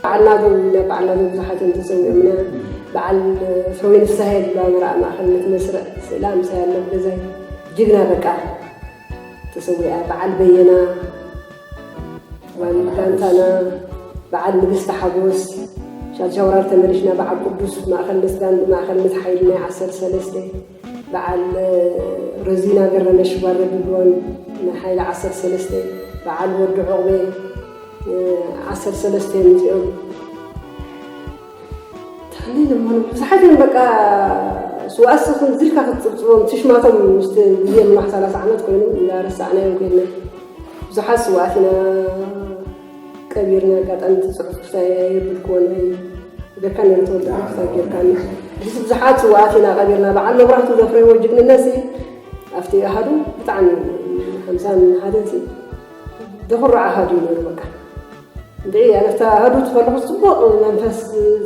በዓል ናዘው ኢና፣ በዓል ናዘው ብዙሓት እዮም ተሰዊኦምና። በዓል ፍረወይኒ ፍስሃየ ድሎ ኣመራ ማእኸልነት መስርዕ ስእላ ምሳይ ኣሎ ገዛይ ጅግና በቃ ተሰዊኣ። በዓል በየና ጓል ጋንታና፣ በዓል ንግስቲ ሓጎስ፣ ሻድሻይ ወራር ተመሊሽና፣ በዓል ቅዱስ ማእኸልነት ጋን-፣ ማእኸልነት ሓይሊ ናይ ዓሰርተ ሰለስተ፣ በዓል ረዚና ገረመሽ ጓል ረቢብሎን ናይ ሓይሊ ዓሰርተ ሰለስተ፣ በዓል ወዲ ዑቕቤ፣ እ፣ ዓሰርተ ሰለስተ እዮም እዚኦም። ተኸሊል እሞ ብዙሓት እዮም በቃ ስዋእሲ ክንዚ ኢልካ ክትጽብጽቦም ትሽማቶም ምስቲ ግዜ ምናሕ ሰላሳ ዓመት ኮይኑ እንዳረሳዕናዮም ኮይንና ብዙሓት ስዋእት ኢና ቀቢርና። ኣጋጣሚ እቲ ጽሑፍ ክሳይ የብልክዎን ወይ ደካ ነይሩ ተወልደ ክሳብ ጌርካኒ። እዚ ብዙሓት ስዋእት ኢና ቀቢርና። በዓል መብራህቱ ዘፍረይዎ ጅግንነት ሲ ኣብቲ ኣሃዱ ብጣዕሚ ሓምሳን ሓደን ሲ ዘኹርዕ ኣሃዱ እዩ ነይሩ በቃ። እንድዒ ኣነ ኣብታ ኣሃዱ ትኸለኹ ጽቡቕ መንፈስ፣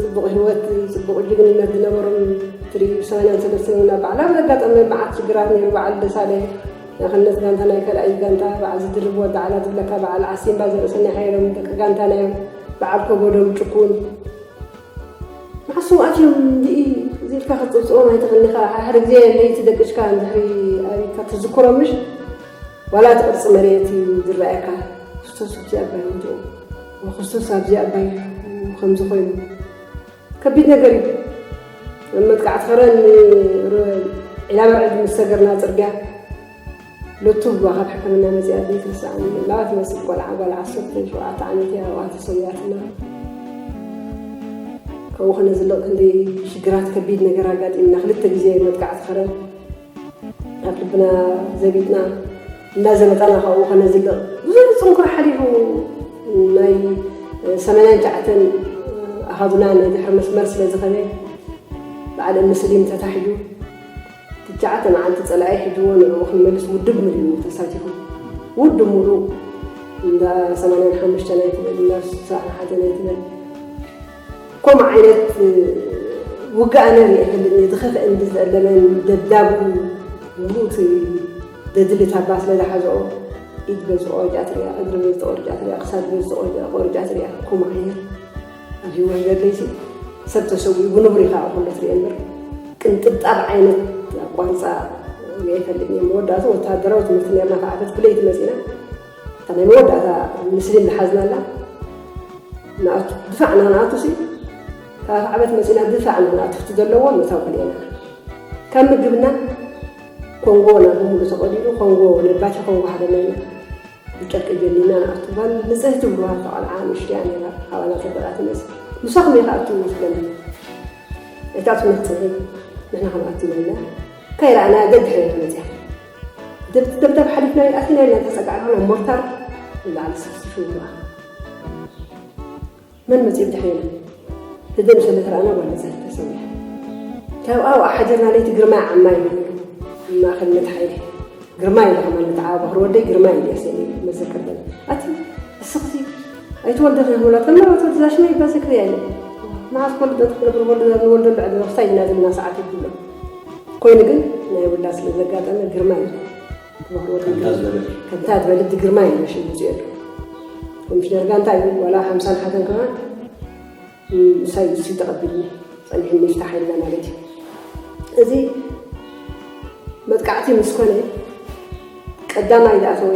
ጽቡቕ ህይወት፣ ጽቡቕ ጅግንነት ዝነበሮም ትርኢ። ብሰማንያን ሰለስተን እውን ኣብ ባዕላ ብዘጋጠመ መዓት ሽግራት ነይሩ። በዓል ደሳለ ማእኸልነት ጋንታ ናይ ካልኣይ ጋንታ፣ በዓል ዝድርብ ወዲ ዓላ ዝብለካ፣ በዓል ዓሲምባ ዘርእሰናይ ሓየሎም ደቂ ጋንታ ናዮም፣ በዓል ከጎዶም ጭኩን። መዓስ ሰውኣት እዮም እንድኢ እዚ ኢልካ ክትጽብጽቦም ኣይትኽእልን ኢኻ። ሓደ ሓደ ግዜ ለይቲ ደቂስካ እንድሕሪ ኣብካ ትዝክሮም ምሽ ዋላ እቲ ቅርጺ መሬት እዩ ዝረኣየካ። ክርስቶስ ኣብዚ ኣባይ ወዲቑ፣ ክርስቶስ ኣብዚ ኣባይ ከምዚ ኮይኑ ከቢድ ነገር እዩ። ኣብ መጥቃዕቲ ከረን ር-፣ ዒላ በርዕድ ምስ ሰገርና ጽርግያ ሎቱ ብባ ካብ ሕክምና መጺኣ ዘይትርስዓኒ። ላባ ትመስል ቆልዓ፣ ጓል ዓሰርተ ሸውዓተ ዓመት እያ፣ ኣብኣ ተሰዊኣትና። ካብኡ ከነዝልቕ ክንደይ ሽግራት ከቢድ ነገር ኣጋጢምና። ክልተ ግዜ መጥቃዕቲ ከረን ኣብ ልብና ዘቢጥና፣ እንዳዘበጣና ካብኡ ከነዝልቕ ብዙሕ ጽንኩር ሓሊፉ። ናይ ሰማንያን ትሽዓተን ኣሃዱና ናይ ድሕሪ መስመር ስለ ዝኸደ፣ በዓል እምኒ ስሊም ተታሒዙ፣ ትሽዓተ መዓልቲ ጸላኢ ሒዝዎ ንዕኡ ክንመልስ ውድብ ሙሉኡ ተሳቲፉ። ውድብ ሙሉእ እንዳ ሰማንያን ሓሙሽተን ኣይትበል፣ እንዳ ስሳን ሓደን ኣይትበል። ከምኡ ዓይነት ውግእ ኣነ ርእየ ኣይፈልጥን እየ። ዝኸፍአን ዝጸለመን ደብዳቡ ሙሉእ እቲ ደድሊ ታባ ስለ ዝሓዝኦ፣ ኢድ በዚ ቆርጫ ትሪኣ፣ እግሪ በዚ ቆርጫ ትሪኣ፣ ክሳድ በዚ ቆርጫ፣ ቆርጫ ትሪኣ። ከምኡ ዓይነት ኣብ ህይወት ዘለይሲ ሰብ ተሰዊኡ ብንቡር ኢኻ ኩሉ ትሪኦ እምበር፣ ቅንጥብጣብ ዓይነት ኣቋርጻ ርእየ ኣይፈልጥን እየ። መወዳእቱ ወተሃደራዊ ትምህርቲ ነርና፣ ካብ ዓፈት ብለይቲ መጺና፣ እታ ናይ መወዳእታ ምስሊን ዝሓዝናላ፣ ንኣቱ፣ ድፋዕና ንኣቱሲ፣ ካብ ዓፈት መጺና ድፋዕና ንኣቱ፣ እቲ ዘለዎ ምእታው ክልኤና። ካብ ምግብና ኮንጎና ብምሉእ ተቐዲዱ፣ ኮንጎ፣ ነባቲ ኮንጎ ሃበናና። ብጨርቂ ጀኒና ንኣቱ። ጓል ንጽህቲ ብሩሃ፣ እታ ቆልዓ ንእሽቶ እያ ነይራ፣ ካባና ጽብቓ ትመስል። ምሳኹም እየ ክኣቱ ዝብለኒ። ኣይትኣትዉና ክትፅበይ ንሕና ክንኣቱ ኢለና ከይረኣና ደድሕረ መፅያ። ደብዳብ ሓሊፍና ኣቲና ኢልና ተፀጋዕና ሞርታር ንላዕሊ ስፍስፍ ይብሉዋ። መን መፅኡ ብድሕሬና? ህድእ ምስ በለት ረኣና ጓል መፃ ተሰዊያ። ካብ ኣብኣ ሓዲርና ለይቲ ግርማይ ዓማይ ይብሉ። ማእኸል መትሓይለ ግርማይ ኢለ ከማን ንተዓባባኽሪ ወደይ ግርማይ ኢለ እየ ስእሊ መዘከር በለ። ኣቲ እስኽሲ ኣይትወልደኽን ምላት ከመ ወትወልድ ዛሽመ ይባ ዘክርያ ኢለ። መዓስ ክወልድ ትኽእል ብር ወልድ ንወልደሉ ዕድመ ክሳይ ዝናዝልና ሰዓት ይብሎ። ኮይኑ ግን ናይ ውላድ ስለ ዘጋጠመ ግርማይ ኢለ። ክመኽርዎ ከምታ ዝበለት ከምታ ዝበለት ግርማይ ኢለ ሽም ውፅኦ ኣሎ። ኮሚሽነር ጋንታ እዩ ዋላ ሓምሳን ሓደን ከማን ምሳይ እሱ ተቐቢልኒ ጸኒሑ ምፍታሕ ኢልና ማለት እዩ። እዚ መጥቃዕቲ ምስ ኮነ ቀዳማይ ዝኣተወ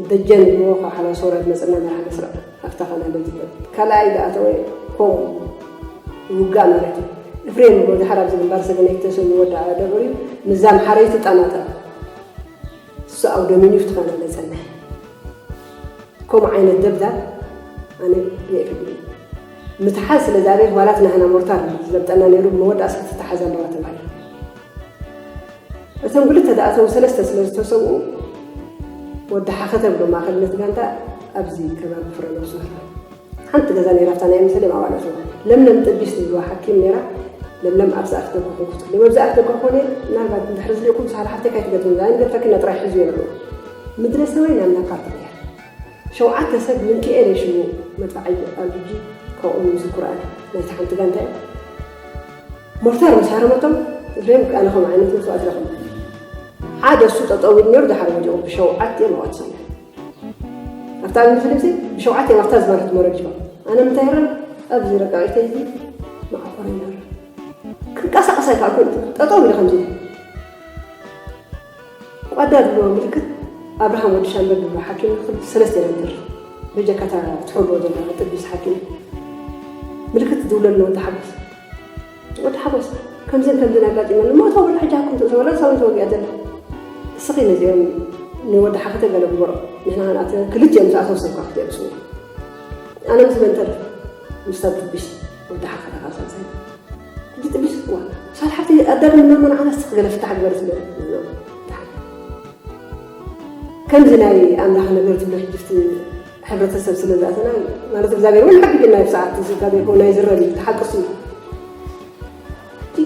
ደጀን ይብልዎ ካብ ሓላው ሰውራ ዝመጸና መርሃ መስርዕ ኣብታ ኸና በዝበት ካልኣይ ዝኣተወ ኮም ውጋእ ማለት እዩ። እፍሬም ይብሎ ድሓር ኣብዚ ግንባር ሰገነይቲ ተሰሙ ወዲ ኣደብር እዩ። ምዛም ሓረይቲ ጠማጠም እሱ ኣውደሚኒ ፍትፋና መጸና። ከምኡ ዓይነት ደብዳብ ኣነ የእክብኒ ምትሓዝ ስለ ዝኣበየት ዋላት ናህና ሞርታር ዝዘብጠና ነይሩ ብመወዳእስ ክትተሓዝ ኣለዋ ተባሂሉ። እቶም ክልተ ዝኣተዉ ሰለስተ ስለ ዝተሰውኡ ወዲ ሓኸተ ብሎ ማእኸልነት ጋንታ ኣብዚ ከባቢ ፍረ ነብሱ ህረ ሓንቲ ገዛ ነይራ ኣብታ ናይ ምስለ ማዋላቱ ለምለም ጥቢስ ዝብልዋ ሓኪም ነይራ። ለምለም ኣብ ዝኣክተኩ ኩንኩት ለመብ ዝኣክተኩ ኮነ ምናልባት እንድሕሪ ዝሪእኩም ሳል ሓፍተይ ካይትገጥም ዛ ንገፈኪና ጥራይ ሕዙ የብሉ ምድረ ሰማይ ናብ ናፓርት ነይራ። ሸውዓተ ሰብ ምንኪኤል ሽሙ መጥፋዓይ ኣልጂ ካብኦም ምስኩር ኣለ ናይቲ ሓንቲ ጋንታ እዮም። ሞርታር ምስ ሃረመቶም እፍሬም ኣነ ከም ዓይነት መስዋእቲ ረኸቡ። ሓደ እሱ ጠጠው ኢሉ ነይሩ ድሓር ወዲቑ ብሸውዓተ እዮም ኣዋት ሰሚዑ። ኣብታ ኣብ ምስልምሲ ብሸውዓተ እዮም ኣብታ ዝባነት መረጅባ ኣነ ምንታይ ይረም ኣብዚ ረቃቂተይ እዚ መዓኮረ ይረም ክንቀሳቀስ ኣይከኣልኩን ጠጠው ኢለ ከምዚ ኢለ ቋዳ ዝብሎ ምልክት ኣብርሃም ወዲ ሻምበል ዝብሎ ሓኪም ክልተ ሰለስተ ኢና ንድር በጀካታ ትሕልዎ ዘለና ጥቢስ ሓኪም ምልክት ዝብለሉ ወዲ ሓጎስ ወዲ ሓጎስ ከምዝን ከምዝን ኣጋጢመኒ እሞ እታ ወላ ሕጂ ሓኩም ትእተወላ ሳውን ተወጊኣ ዘላ እስኺ ነዚኦም ንወዲ ሓኸተ ገለ ግበሮ ንሕና ክንኣተ ክልቲኦም ዝኣተው ሰብካ ክትእብሱ ኣነ ምስ መንተር ምስታ ጥቢስ ወዲ ሓኸተ ካሳሳይ ብጥቢስ እዋ ሳል ሓፍቲ ኣዳግም እናመንዓና ስኽ ገለ ፍታሕ ግበር ስለ ከምዚ ናይ ኣምላኽ ነገር ዝብሎ ሕጅፍቲ ሕብረተሰብ ስለ ዝኣተና ማለት እግዚኣብሔር እውን ሓቢግና ብሰዓት ዝጋቤኮ ናይ ዝረብ እዩ ተሓቅሱ እዩ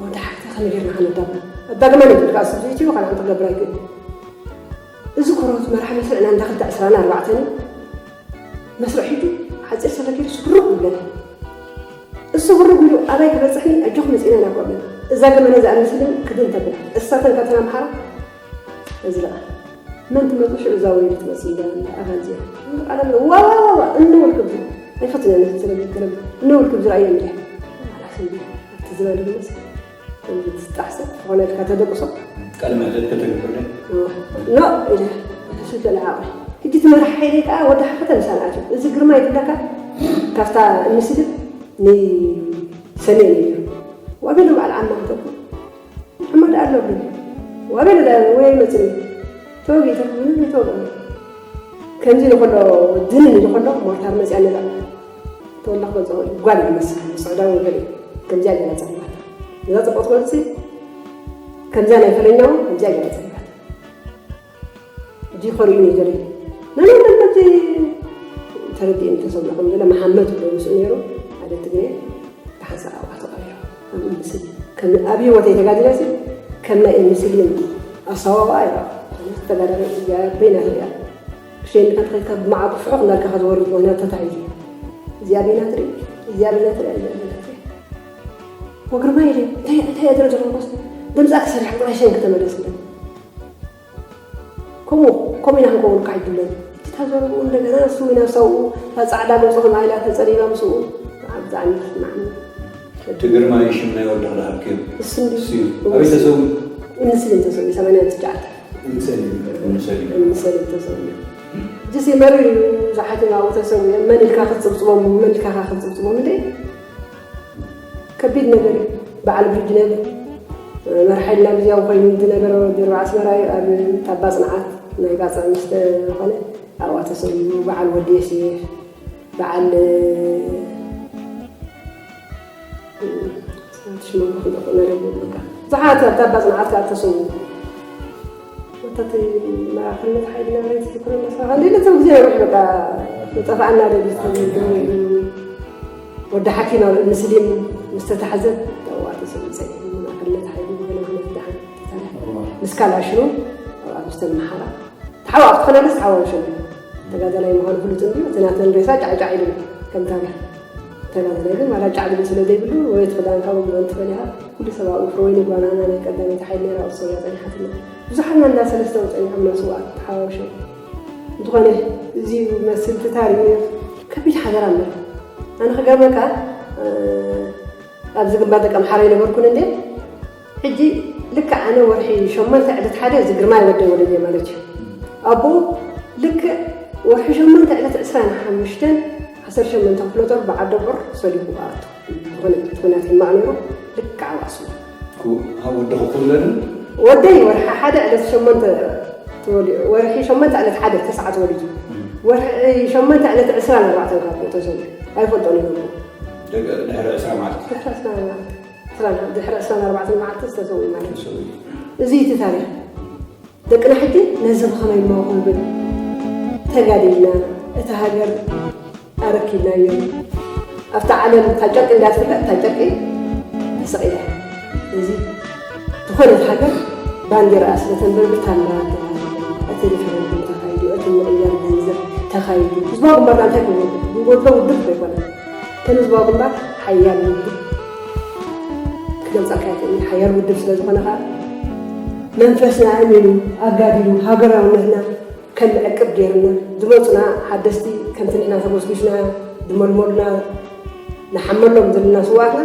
ወደ ሓፍቲ ከመይ ጌርና ከነዳግሞ ኣዳግማ ነግር ከዓ ስብዙ ኢትዮ ካልእ ክገብር ኣይክእል እዚ ኮሮት መራሕ መስርዕና እንዳ ክልተ ዕስራን ኣርባዕተን መስርዕ ሒዱ ሓፂር ሰፈር ገይሩ ስሩቕ ይብለና እሱ ብርጉ ኢሉ ኣባይ ክበፅሕኒ ኣጆኹም መፂእና ኢና ኮብለና እዛ ገመና ዝኣምስልን ክድን ተብላ እሳተን ካብተን ኣምሓራ እዚ ደኣ መን ትመፁ ሽዑ እዛ ወይኒ ትመፅእ እያ ኣባል እዚኣ ቃለ ምለ ዋዋዋዋ እንውል ክብዚ ኣይፈትን እያ ነዚ ተለቪ ተለቪ እንውል ክብዚ ረኣየ ሚድያ ሓላፍ እንዲ ኣብቲ ዝበለ ድመስ ከምዚ ዝጣሕሰ ዝኾነ ኢልካ ተደቅሶ ቃለ መሕትት ከተግብር ዶ? ኖ ኢለ ተስልተ ለዓቐ ሕጂ ትመራሕ ሓይለይ ከዓ ወዲ ሓፈተ ምሳን ኣትዩ እዚ ግርማ ይትብለካ ካብታ እንስድብ ንሰሜን እዩ ነይሩ ዋቤሎ በዓል ዓማ ክተኩ ሓማድ ኣሎ ብሉ ዋቤሎ ዳ ወይ መፅኒ ተወጊ ተኩ ምንም ይተወግአ ከምዚ ንከሎ ድንን ንከሎ ሞርታር መፅያ ነላ ተወላ ክበፅኦ እዩ ጓል ይመስል ፅዕዳዊ ገለ ከምዚኣ ገላ ፀሪባት እዛ ፅቡቅ ትበልፅ ከምዛ ናይ ፈለኛው ከምዚኣ ገላ ፀሪባት ዲኮር እዩ ይደለ ነመንበቲ ተረዲእን ተሰምዑ ከም ዝለ መሓመድ ዝብሎ ምስኡ ነይሩ ሓደ ትግሬ ተሓንሳእ ኣብኣ ተቐቢሩ ኣብ ምስል ከም ኣብ ህይወተይ ተጋዲለሲ ከም ናይ ምስልን ኣሰዋውኣ ይረኣ ተጋዳሪ በይና ትሪኣ ክሸይን ከድኸካ ብመዓቁ ፍሑቕ እንዳልካ ከዝወርድ ምክንያት ተታሒዙ እዚኣ በይና ትርኢ እዚኣ በይና ትርኢ እዚኣ በይና ትርኢ ወግርማ ኢለ እንታይ እንታይ እያ ዝረጀ መንኮስ ድምፃ ክሰርሕ ጥራይ ሸን ከተመለስለን ከምኡ ከምኡ ኢና ክንከውን ከዓ ይብለን እቲ ታዘረቡ እንደገና እሱ ኢና ሰብኡ ታ ፃዕዳ ገፁ ከማይላ ተፀሪባ ምስኡ ብዛዕሚ ማዕሚ እቲ ግርማ እዩ ሽም ናይ ወዲ ክልኣልክዮ እሱ እንዲ እሱ እዩ ኣበይ ተሰው እንስል እንተሰው ሰማንያ ትሽዓተ እንሰል እንሰል እንሰል እንተሰው እዩ ጅስ መሪ እዩ ዝሓትም ኣብኡ ተሰው እዮም መን ኢልካ ክትፅብፅቦም መን ኢልካ ክትፅብፅቦም እንደ ከቢድ ነገር እዩ በዓል ብርጅነር መርሓይልና ግዜያዊ ኮይኑ ዝነበረ ወዲ ኣርባዓ ኣስመራ እዩ ኣብ ታባ ፅንዓት ናይ ባፅዕ ምስ ተኾነ ኣብኣ ተሰዊኡ በዓል ወዲ የስየ በዓል ሽሞም ክፍለጡ ነደልዩ በቃ። ብዙሓት ኣብታ ባጽናዓት ከኣ ተሰዉ። ወታደር ማእከልነት ሓይሊ ናብሬት ይኩን መስራ እንዴ ነቶም ግዜ ይሩሕ በቃ። ተጠፋእና ደልዩ ወዲ ሓኪም ኣብ እምኒ ስሊም ምስ ተታሕዘ ተዋተ ሰምፀ ማእከልነት ሓይሊ ብገለ ምክንያት ደሓን ተታለ። ምስ ካላሽኑ ኣብ ኣምስተን መሓራ ተሓዋወስ ትኾናለስ ተሓዋወሸሉ። ተጋዳላይ ምዃኑ ፍሉጥ እንድዩ። እቲ ናተን ሬሳ ጫዕጫዕ ኢሉ ከም ታሪኽ። ተጋዳላይ ግን ዋላ ጫዕ ዝብል ስለ ዘይብሉ ወይ እቲ ክዳንካ ወይ ክዳን ትፈልኻ ኩሉ ሰብ ኣብኡ ፍረ ወይኒ ጓናና ናይ ቀዳመይቲ ሓይሊ ነይራ ኣብ ሶርያ ጸኒሓትና። ብዙሓትና እንዳ ሰለስተ ጸኒሖም ናብ ስውኣት ተሓዋወሸ። እንተኾነ እዚ መስል እቲ ታሪኽ ከቢድ ሓደራ እምበር ኣነ ክገርመካ ኣብዚ ግንባር ደቂ ኣምሓራ ይነበርኩን እንዴ ሕጂ ልክዕ ኣነ ወርሒ ሸሞንተ ዕለት ሓደ እዚ ግርማይ ወደይ ወለደ ማለት እዩ። ኣቦኡ ልክዕ ወርሒ ሸሞንተ ዕለት ዕስራን ሓሙሽተን ዓሰርተ ሸሞንተ ክፍለ ጦር በዓል ደብዑር ሰሊኹ ኣቱ ዝኾነ ዝኾነ ሕማቕ ነይሩ። ልክዕ ኣባሱ ወደኹ ክብለኒ ወደይ ወርሒ ሓደ ዕለት ሸሞንተ ተወሊዑ ወርሒ ሸሞንተ ዕለት ሓደ ተስዓ ተወሊዱ ወርሒ ሸሞንተ ዕለት ዕስራን ኣርባዕተን ካብ ተሰው ኣይፈልጦን ይነብሩ ድሕሪ ዕስራ መዓልቲ ድሕሪ ዕስራን ኣርባዕተን መዓልቲ ዝተሰው ማለት እዩ። እዚ እቲ ታሪኽ ደቅና ሕጂ ነዚ ብኸመይ እሞ ክንብል ተጋዲልና እታ ሃገር ኣረኪብናዮ ኣብታ ዓለም እታ ጨርቂ እንዳትፍለጥ እታ ጨርቂ ተሰቒላ እዚ ዝኾነት ሃገር ባንዴራ ስለ ተንበርብር ታላ እቲ ሪፈረንዱም ተኻይዱ እቲ ምቕያር ገንዘብ ተኻይዱ ህዝባዊ ግንባርና እንታይ ክብሉ ንጎድሎ ውድብ ኣይኮነን ከም ህዝባዊ ግንባር ሓያል ውድብ ክገልፀካ ይኽእል ሓያል ውድብ ስለ ዝኾነ ከዓ መንፈስና ኣእሚኑ ኣጋዲሉ ሃገራውነትና ከም ዕቅብ ገይርና ዝመፁና ሓደስቲ ከምቲ ንሕና ተጎስጒስና ዝመልመሉና ንሓመሎም ዘለና ስውኣትና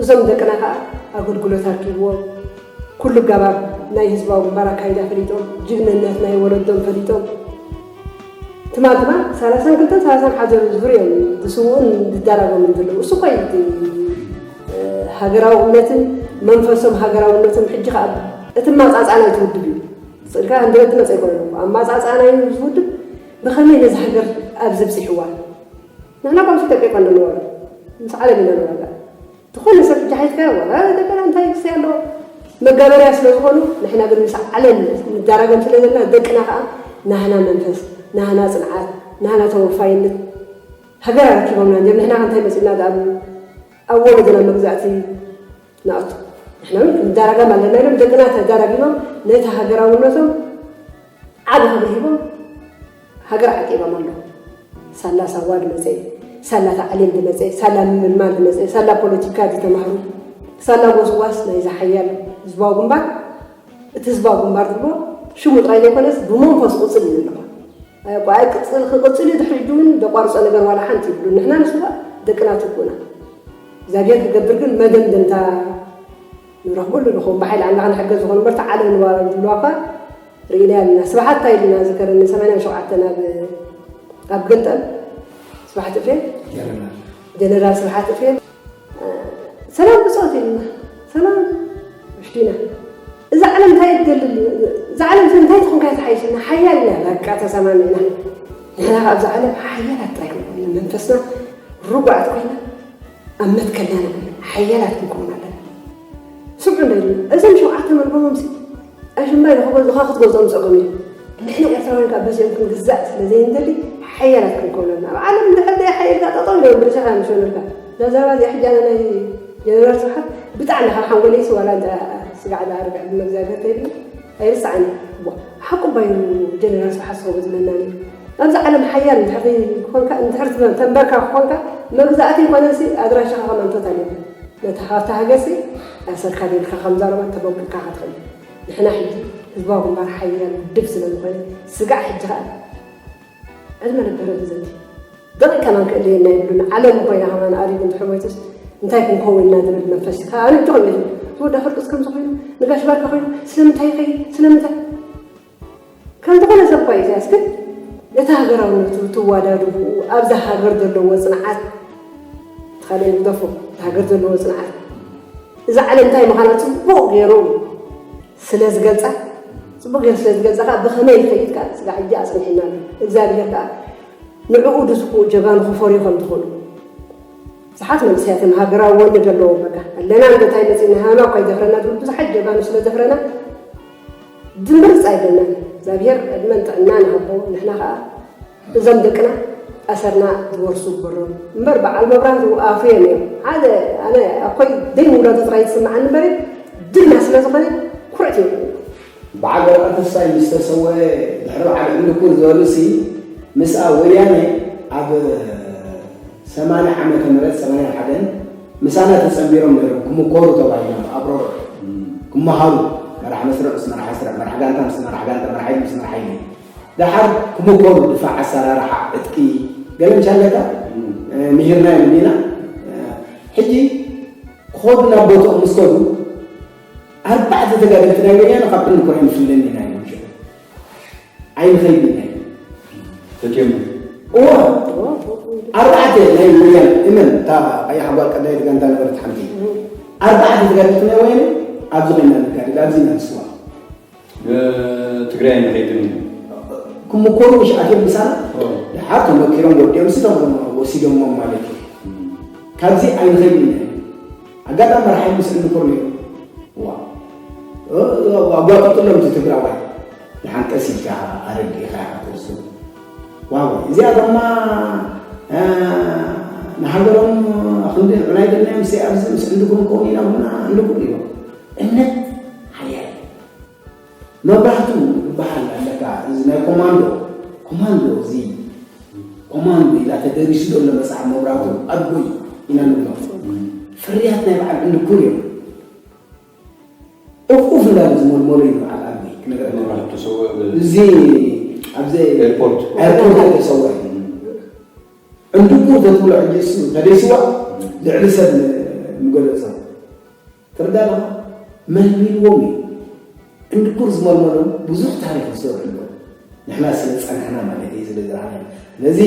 እዞም ደቅና ከዓ ኣገልግሎት ኣርኪብዎም ኩሉ ኣገባብ ናይ ህዝባዊ ግንባር ኣካይዳ ፈሊጦም ጅግንነት ናይ ወለዶም ፈሊጦም ትማል ትማል ሰላሳን ክልተን ሰላሳን ሓደን ዙር እዮም ዝስውኡን ዝዳረጎምን ዘለዉ እሱ ኮይ ሃገራዊ እምነትን መንፈሶም ሃገራውነቶም ሕጂ ከዓ እቲ ማፃፃ ናይቲ ውድብ እዩ ስእልካ እንደበቲ መፀ ይኮነ ኣማፃፃ ናይ ዝውድብ ብኸመይ ነዚ ሃገር ኣብ ዘብፅሕዋ ንሕና ቋምሲ ኢትዮጵያ ኳ ንነበሩ ምስ ዓለም ኢና ንበላ ዝኾነ ሰብ ሕጂ ሓይትካ ወላ ደቀና እንታይ ክስታይ ኣለዎ መጋበርያ ስለ ዝኾኑ ንሕና ግን ምስ ዓለም ንዳረገም ስለ ዘለና ደቅና ከዓ ናህና መንፈስ ናህና ፅንዓት ናህና ተወፋይነት ሃገር ኣረኪቦምና እንዲም ንሕና ከ እንታይ መፂእና ዳኣ ኣብ ወለድና መግዛእቲ ንኣቱ ንሕና እውን ክንዳረገም ኣለና ኢሎም ደቅና ተዳራጊሞም ነቲ ሃገራውነቶም ዓቢ ክብሪ ሂቦም ሃገር ዓቂቦም ኣለዉ። ሳላ ሳዋ ድመጸ፣ ሳላ ታዕሊም ድመጸ፣ ሳላ ምምልማል ድመጸ፣ ሳላ ፖለቲካ ድተማህሩ፣ ሳላ ጎስጓስ ናይዚ ሓያል ህዝባዊ ግንባር፣ እቲ ህዝባዊ ግንባር ዝብሎ ሽሙ ጥራይ ዘይኮነስ ብመንፈስ ቅጽል እዩ ኣለኻ። ኣይ ክቕጽል ድሕሪ ሕጂ እውን ዘቋርጾ ነገር ዋላ ሓንቲ ይብሉ። ንሕና ንስዋ ደቅና ትኩና እግዚኣብሔር ክገብር ግን መደምደምታ ንረኽበሉ ንኸውን ብሓይሊ ኣምላኽ ንሕገዝ ዝኾኑ ምርታ ዓለም ንባሮም ዝብልዋ እኳ ርኢና ኣለና። ስብሓት እንታይ ኢልና ዝከረኒ ሰማንያን ሸውዓተን ኣብ ኣብ ገጠም ስብሓት እፍሬም ጀነራል ስብሓት እፍሬም ሰላም ብፆት ኢልና ሰላም ወሽዲና እዛ ዓለም እንታይ ትደልል እዛ ዓለም እንታይ ትኾንካ ትሓይሽና ሓያል ኢና በቃ ተሰማሚዕና ንሕና ኣብዛ ዓለም ሓያላት ጥራይ ክንኮን መንፈስና ርጉዓት ኮይና ኣብ መትከልና ንብል ሓያላት ክንከውን ኣለና። ስምዑ እንዶ እዞም ሸውዓተ መልጎሞም ሲ ኣሽምባይ ንኽገዝኡኻ ክትገዝኦም ጸገም እዩ። ንሕና ኤርትራውያን ካብ በዚኦም ክንግዛእ ስለ ዘይንደሊ ሓያላት ክንከውን ኣለና። ኣብ ዓለም እንድሕር ደይ ሓየልካ ጠጠው ኢሎም ብልሻኻ ምሸኑልካ። እዛ ዘረባ እዚኣ ሕጂ ኣነ ናይ ጀነራል ስብሓት ብጣዕሚ ካብ ሓንጎለይሲ ዋላ እንተ ስጋዕ ዝኣርግዕ ብመግዚኣብሔር ተይብኒ ኣይርስዓን እዩ። ሓቁ ባዩ ጀነራል ስብሓት ዝኸቡ ዝመናኒ ኣብዚ ዓለም ሓያል እንድሕር ኮንካ እንድሕር ተንበርካ ክኾንካ መግዛእቲ ይኮነሲ ኣድራሻኻ ከማን ቶታል የለን። ነቲ ሃብቲ ሃገርሲ ኣሰርካ ዴልካ ከም ዛረባ ተበቁልካ ክትኽእል ንሕና ሕጂ ህዝባዊ ግንባር ሓያል ውድብ ስለ ዝኾነ ስጋዕ ሕጂ ከኣ ዕድመ ነበረ ብዘቲ ደቒ ከማን ክእለየና ይብሉን ዓለም ኮይና ከማን ኣሪጉ እንድሕር ሞይቱስ እንታይ ክንከውን ኢና ዝብል መንፈስ ከኣ ኣነ ብትኽእል እዩ ዝወዳ ፈርቅስ ከምዚ ኮይኑ ንጋሽ ባርካ ኮይኑ ስለምንታይ ይኸይድ ስለምንታይ ከም ዝኾነ ሰብ እኳ ኢሳያስ ግን ነቲ ሃገራውነቱ ትዋዳድቡ ኣብዛ ሃገር ዘለዎ ፅንዓት ካልእ ይግደፎ እቲ ሃገር ዘለዎ ፅንዓት እዛ ዓለም እንታይ ምዃና ፅቡቕ ገይሩ ስለ ዝገልፃ ፅቡቕ ገይሩ ስለ ዝገልፃ ከዓ ብኸመይ ይኸይድ ከዓ ስጋ ሕጂ ኣፅኒሕና ኣሎ እግዚኣብሔር ከዓ ንዕኡ ድስኩ ጀጋኑ ክፈርዩ ከም ዝኾኑ ብዙሓት መንእሰያትን ሃገራዊ ወንድ ዘለዎም በቃ ኣለና እንተታይ መፂና ሃማ እኳ ይዘፍረና ዝብል ብዙሓት ጀጋኑ ስለ ዘፍረና ድምርፅ ኣይብለናን። እግዚኣብሔር ዕድመን ጥዕናን ይሃቦ። ንሕና ከዓ እዞም ደቅና ኣሰርና ዝወርሱ ግበሮም እምበር በዓል መብራህቱ ኣፉ እዮም እዮም ሓደ ኣነ ኣኮይ ደይ ምውላዱ ጥራይ ዝስምዓኒ እምበር ድግና ስለ ዝኾነ ኩርዕት እዮም። በዓል ወርቃ ተስፋይ ምስ ተሰወ ድሕሪ በዓል ዕንድኩር ዝበሉሲ ምስኣ ወያነ ኣብ ሰማንያ ዓመተ ምህረት ሰማንያ ሓደን ምሳና ተጸንቢሮም ነይሮም ክምኮሩ ተባሂሎም ኣብሮሮ ክመሃሩ መራሕ መስርዕ ምስ መራሕ መስርዕ መራሕ ጋንታ ምስ መራሕ ጋንታ መራሕ ሓይሊ ምስ መራሕ ሓይሊ ደሓር ክምኮሩ ድፋዕ ኣሰራርሓ ዕጥቂ ገለ ምሻለካ ምሂርና ኢና ሕጂ ክኸዱ ናብ ቦትኦም ምስ ከዱ ኣርባዕተ ተጋደልቲ ናይ ወያነ ካብ ዕንድኩር ኣይንፍለን ኢና ኢሎም ሽዑ ኣይንኸይድን ኢና ኢሎም ተጀምሩ እዋ ኣርባዕተ ናይ ወያነ እመን እታ ቀያሕ ጓል ቀዳይት ጋንታ ነበረት ሓንቲ ኣርባዕተ ተጋደልቲ ናይ ወያነ ኣብዚ ኮይና ንጋደል ኣብዚ ኢና ንስዋ ትግራይ ንኸይድን ክምኮሩ ምሽ ኣትዮም ምሳና ድሓር ተመኪሮም ወዲኦም ስቶም ወሲዶሞም ማለት እዩ ካብዚ ኣይንኸይድን ኢና ኣጋጣሚ መርሓይ ምስ ዕንድኩር ነይሩ ኣጓጥጥሎም እቲ ትግራዋይ ንሓንቀስ ኢልካ ኣረዲእካ ኢኻ ትወስዶ ዋው እዚኣ ድማ ንሃገሮም ክንዲ ንዑናይ ደልናዮም ሲ ኣብዚ ምስ ዕንድኩም ከውን ኢና ቡና ዕንድኩም ኢሎም እምነት ሓያል መብራህቱ ዝበሃል ኣለካ እዚ ናይ ኮማንዶ ኮማንዶ እዚ ኮማንዶ ኢላ ተደሪሱ ዘሎ መፅሓፍ መብራህቱ ኣድጎይ ኢና ንብሎ ፍርያት ናይ በዓል ዕንድኩር እዮም ኡፍ ኡፍ እንዳለ ዝመልመሎ እዩ በዓል ኣቢ ክነግረካ መብራህቱ ተሰወ እዚ ኣብዚ ኤርፖርት ኤርፖርት ተሰወ ዕንድቁ ተትብሎ ሕጂ እሱ ተደይስዋ ልዕሊ ሰብ ንገለጾ ትርዳለኻ መልሚልዎም እዩ ዕንድቁር ዝመልመሎም ብዙሕ ታሪክ ዝሰርሑ ኣለዉ ንሕና ስለ ዝጸናሕና ማለት እዩ ስለ ዝረኣና ስለዚ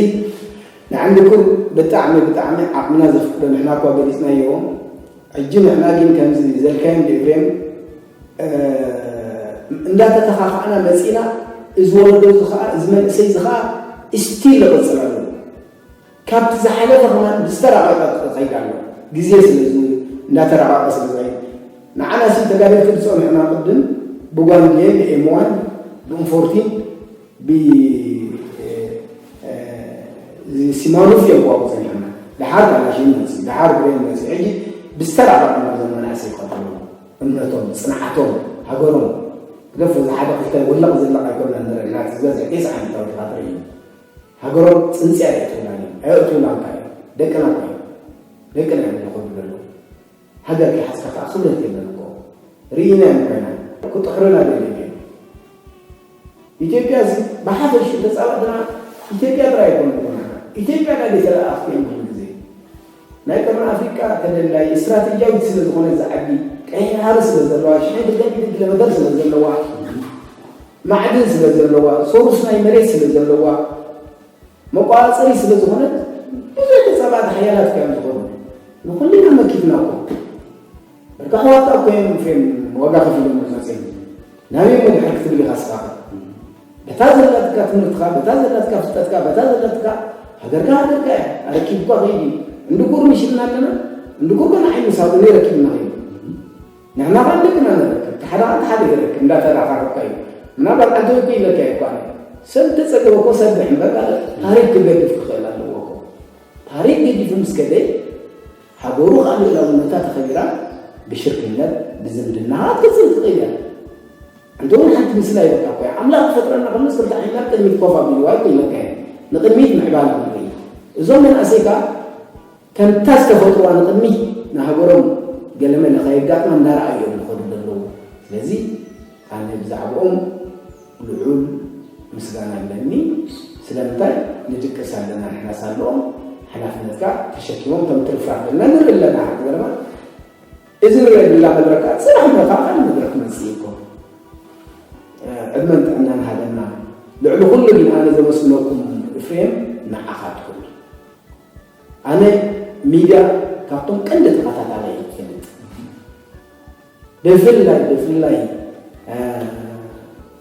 ንዕንድቁር ብጣዕሚ ብጣዕሚ ዓቕምና ዘፍቅዶ ንሕና እኳ ገሊጽናዮ ሕጂ ንሕና ግን ከምዚ ዘልካዮም ዶ ኤፍሬም እንዳተተኻኻእና መፂና እዚ ወለዶ እዚ ከዓ እዚ መንእሰይ እዚ ከዓ ስቲል ይቕፅል ኣለዎ ካብቲ ዝሓለፈ ከማን ብዝተራቐቐ ክኸይድ ኣሎ ግዜ ስለ እንዳተራቐቐ ስለ ዝኸይድ ንዓና ሲ ተጋደልቲ ዝፀንሑና ቅድም ብጓንድየ ብኤምዋን ብእንፎርቲን ብሲማኑፍ እዮም ክዋጉ ፀኒሖምና። ደሓር ካላሽን መፂ፣ ደሓር ብሬን መፂ። ሕጂ ብዝተራቐቐ ናብዞም መናእሰይ ይኸዱ ኣለዉ። እምነቶም፣ ፅንዓቶም፣ ሃገሮም ግደፎ እዚ ሓደ ክልተ ወለቕ ዝለቕ ኣይኮንናን ንርኢ። ናቲ ዝበዝሕ ዒስራ ዓመታዊ ኢኻ ትርኢ። ሃገሮም ፅንፅያ የእትውላን እዮም። ኣየእትውላንካ እዮም። ደቅና እኮ እዮም። ደቅና እዮም ዝኸዱ ዘለዉ። ሃገር ከይሓዝካ ከዓ ክብረት የለን እኮ ርኢናዮም ኮይና ክጥሕሩና ደልዮም እዮም ኢትዮጵያ እዚ ብሓፈሽኡ ተፃባእትና ኢትዮጵያ ጥራይ ኣይኮነ ዝኾና ኢትዮጵያ ናይ ዘይተለኣኣኽቲ እዮም ኩሉ ግዜ ናይ ቀርኒ ኣፍሪቃ ተደላይ ስትራቴጂያዊት ስለ ዝኾነ እዚ ዓዲ ቀይሕ ባሕሪ ስለ ዘለዋ ሽሕ ክልተ ሚእቲ ኪሎ ሜተር ስለ ዘለዋ ማዕድን ስለ ዘለዋ ሶሩስ ናይ መሬት ስለ ዘለዋ መቋፀሪ ስለ ዝኾነት ብዙሕ ተፃባእቲ ሓያላት እዮም ዝኾኑ ንኹልና መኪትና እኮ በቃ ኣሕዋትካ እኮ እዮም ፍሬም ዋጋ ከፊሎም ዝመፅኦም ናበይ እሞ ድሕር ክትብል ኢኻ ስኻ በታ ዘለትካ ትምህርትካ በታ ዘለትካ ፍልጠትካ በታ ዘለትካ ሃገርካ ሃገርካ እያ ኣረኪብኳ ከይድ እዩ እንድጉር ምሽልና ኣለና እንድጉር ኮነ ዓይኒ ሳብ ነይ ረኪብና ከይድ ንሕና ኸዓ ደቅና ንረክብ፣ እቲ ሓደ ኸዓ እቲ ሓደ ይረክብ እንዳተራኻኸብካ እዩ። ምናልባት ዓንተወይ እኮ ኢለካ እየ እኮ ኣነ። ሰብ እንተፀገበ እኮ ሰብሕ እምበር ታሪክ ክገድፍ ክኽእል ኣለዎ እኮ። ታሪክ ገዲፉ ምስ ከደ ሃገሩ ኸዓ ልእላውነታ ተኸቢራ ብሽርክነት ብዝምድና ኸዓ ክትቅፅል ትኽእል እያ። ኣንተ እውን ሓንቲ ምስላ ይበልካ እኮ እያ። ኣምላኽ ክፈጥረና ከሎስ ክልተ ዓይንና ቅድሚት ኮፍ ኣቢልዋ እኮ ኢለካ እየ። ንቕድሚት ምዕባለ ክንርኢ። እዞም መናእሰይ ከኣ ከምታ ዝተፈጥሩዋ ንቕድሚት ንሃገሮም ገለመለ ከየጋጥማ እናረኣዩ እዮም ዝኸዱ ዘለዉ። ስለዚ ኣነ ብዛዕብኦም ልዑል ምስጋና ኣለኒ። ስለምንታይ ንድቅስ ኣለና ንሕናስ ኣለኦም ሓላፍነትካ ተሸኪሞም ከም ትርፍራፍ ዘለና ንርኢ ኣለና ሓቂ ዘረባ እዚ ንሪኦ ብላ መድረካ ጽራሕ መፋ ካልእ መድረክ መጽእ እኮ ዕድመን ጥዕናን ሃበና። ልዕሊ ኩሉ ግን ኣነ ዘመስግነኩም እፍሬም ንዓኻ ትኹን። ኣነ ሚድያ ካብቶም ቀንዲ ተኸታታላይ እየ ዝፈልጥ። ብፍላይ ብፍላይ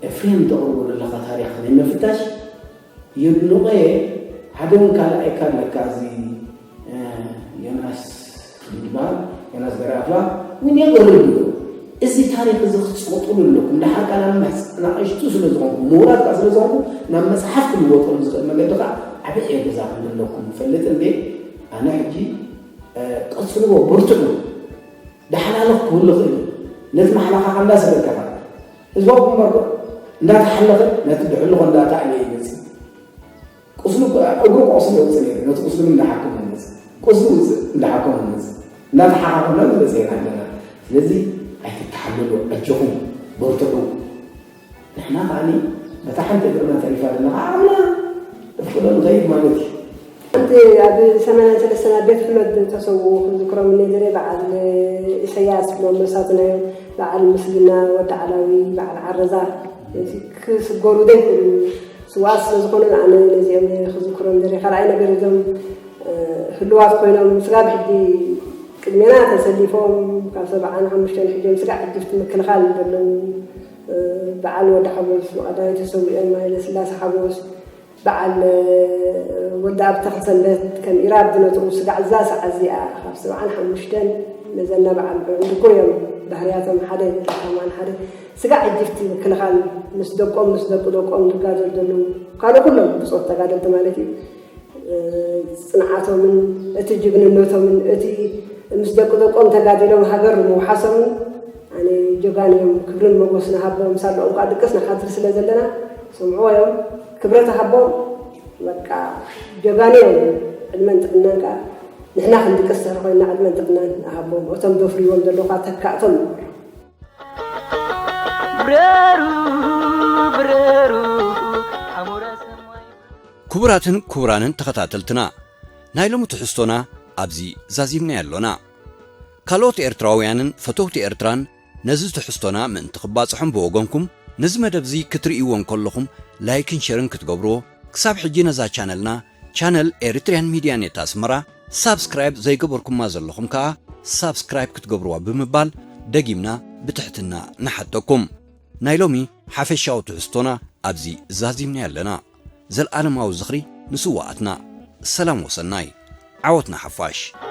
ኤፍሬም ተቕርቦ ዘለኻ ታሪኽ ናይ ምፍታሽ የድንቖ እየ። ሓደ እውን ካልኣይካ ኣለካ እዚ ዮናስ ዝበሃል ዮናስ ገረኣፍላ እውን የቕርብ ኣሎ። እዚ ታሪክ እዚ ክትፀቕጥሉ ኣለኩም። ድሓር ከኣ ናብ መሕፅ ናእሽቱ ስለ ዝኾንኩም፣ ምሁራት ከኣ ስለ ዝኾንኩም፣ ናብ መፅሓፍ ክልወጠሉ ዝኽእል መገዲ ከኣ ዓብዪ ዕገዛ ክህሉ ኣለኩም። ፈልጥ እንዴ? ኣነ ሕጂ፣ እ፣ ቀፅልዎ፣ በርትዑ። ዳሕላልኽ ክህሉ ይኽእል እዩ። ነቲ ማሕላኻ እንዳሰበከኻ፣ ህዝባዊ ግንባር እኮ እንዳተሓለኸ ነቲ ድሕልኾ እንዳተኣለየ ይመፅእ። ቁስሉ፣ እግሩ ቆስሉ የውፅእ ነይሩ፣ ነቲ ቁስሉ ግን እንዳሓከመ ይመፅእ። ቁስሉ ውፅእ እንዳሓከመ ይመፅእ። እንዳተሓኻኸምና ዝበፅሐና ኣለና። ስለዚ ኣይትተሓለሉ፣ ኣጆኹም በርትዑ። ንሕና ከኣኒ በታ ሓንቲ እግርና ተሪፋ ዘለና ከዓ ዓቕምና ነፍቅዶ ንኸይድ ማለት እዩ። እቲ ኣብ ሰማንያን ሰለስተን ኣብ ቤት ፍሎት ዝተሰውኡ ክዝክሮም እኒአ ዝርአ በዓል ኢሰያስ ክብሎም መሳትና እዮም። በዓል ምስግና፣ ወዲ ዓላዊ፣ በዓል ዓረዛ፣ እዚ ክስገሩ ዘይክእሉ ስውኣት ስለ ዝኾኑ ኣነ ነዚኦም ክዝክሮም ዝርአ። ካልኣይ ነገር እዞም፣ እ፣ ህልዋት ኮይኖም ስጋብ ሕጂ ቅድሜና ተሰሊፎም ካብ ሰብዓን ሓሙሽተን ሕጆም ስጋዕ ዕድፍቲ ምክልኻል ዘለዉ፣ እ፣ በዓል ወዲ ሓጎስ፣ ቀዳማዊ ተሰዊኦም፣ ሃይለ ስላሴ ሓጎስ፣ በዓል፣ እ፣ ወዲ ኣብ ተኽለ ሰንበት ከም ኢራብ ዝነጥሩ ስጋዕ እዛ ሰዓት እዚኣ ካብ ሰብዓን ሓሙሽተን ነዘና በዓል ብዕንድኩር እዮም ባህርያቶም ሓደ ታማን ሓደ ስጋዕ ዕድፍቲ ምክልኻል ምስ ደቆም ምስ ደቂ ደቆም ዝጋደሉ ዘለዉ ካልእ ኩሎም ብጾት ተጋደልቲ ማለት እዩ። እ፣ ጽንዓቶምን እቲ ጅግንነቶምን እቲ ምስ ደቂ ደቆም ተጋዲሎም ሃገር ንምውሓሶምን ኣነ ጀጋኑ እዮም፣ ክብርን ሞጎስን ንሃቦም፣ ሳለኦም ከዓ ድቅስ ንሓድር ስለ ዘለና ስምዕዎ እዮም። ክብረት ሃቦም፣ በቃ ጀጋኑ እዮም። ዕድመን ጥዕናን ከዓ ንሕና ክንድቅስ ተሪ ኮይና ዕድመን ጥዕናን ንሃቦም። እቶም ዘፍርይዎም ዘለዉ ከዓ ተካእቶም ንበሎም። ብረሩ ብረሩ ኣሞራ ሰማይ። ክቡራትን ክቡራንን ተኸታተልትና፣ ናይ ሎሚ ትሕዝቶና ኣብዚ ዛዚምናዮ ኣሎና። ካልኦት ኤርትራውያንን ፈተውቲ ኤርትራን ነዚ ትሕዝቶና ምእንቲ ክባጽሖም ብወገንኩም ነዚ መደብዚ ክትርእይዎ እንከለኹም ላይክን ሸርን ክትገብርዎ፣ ክሳብ ሕጂ ነዛ ቻነልና ቻነል ኤሪትሪያን ሚድያ ኔት ኣስመራ ሳብስክራይብ ዘይገበርኩማ ዘለኹም ከኣ ሳብስክራይብ ክትገብርዋ ብምባል ደጊምና ብትሕትና ንሓተኩም። ናይ ሎሚ ሓፈሻዊ ትሕዝቶና ኣብዚ ዛዚምና ኣለና። ዘልኣለማዊ ዝኽሪ ንስውኣትና። ሰላም ወሰናይ። ዓወት ንሓፋሽ።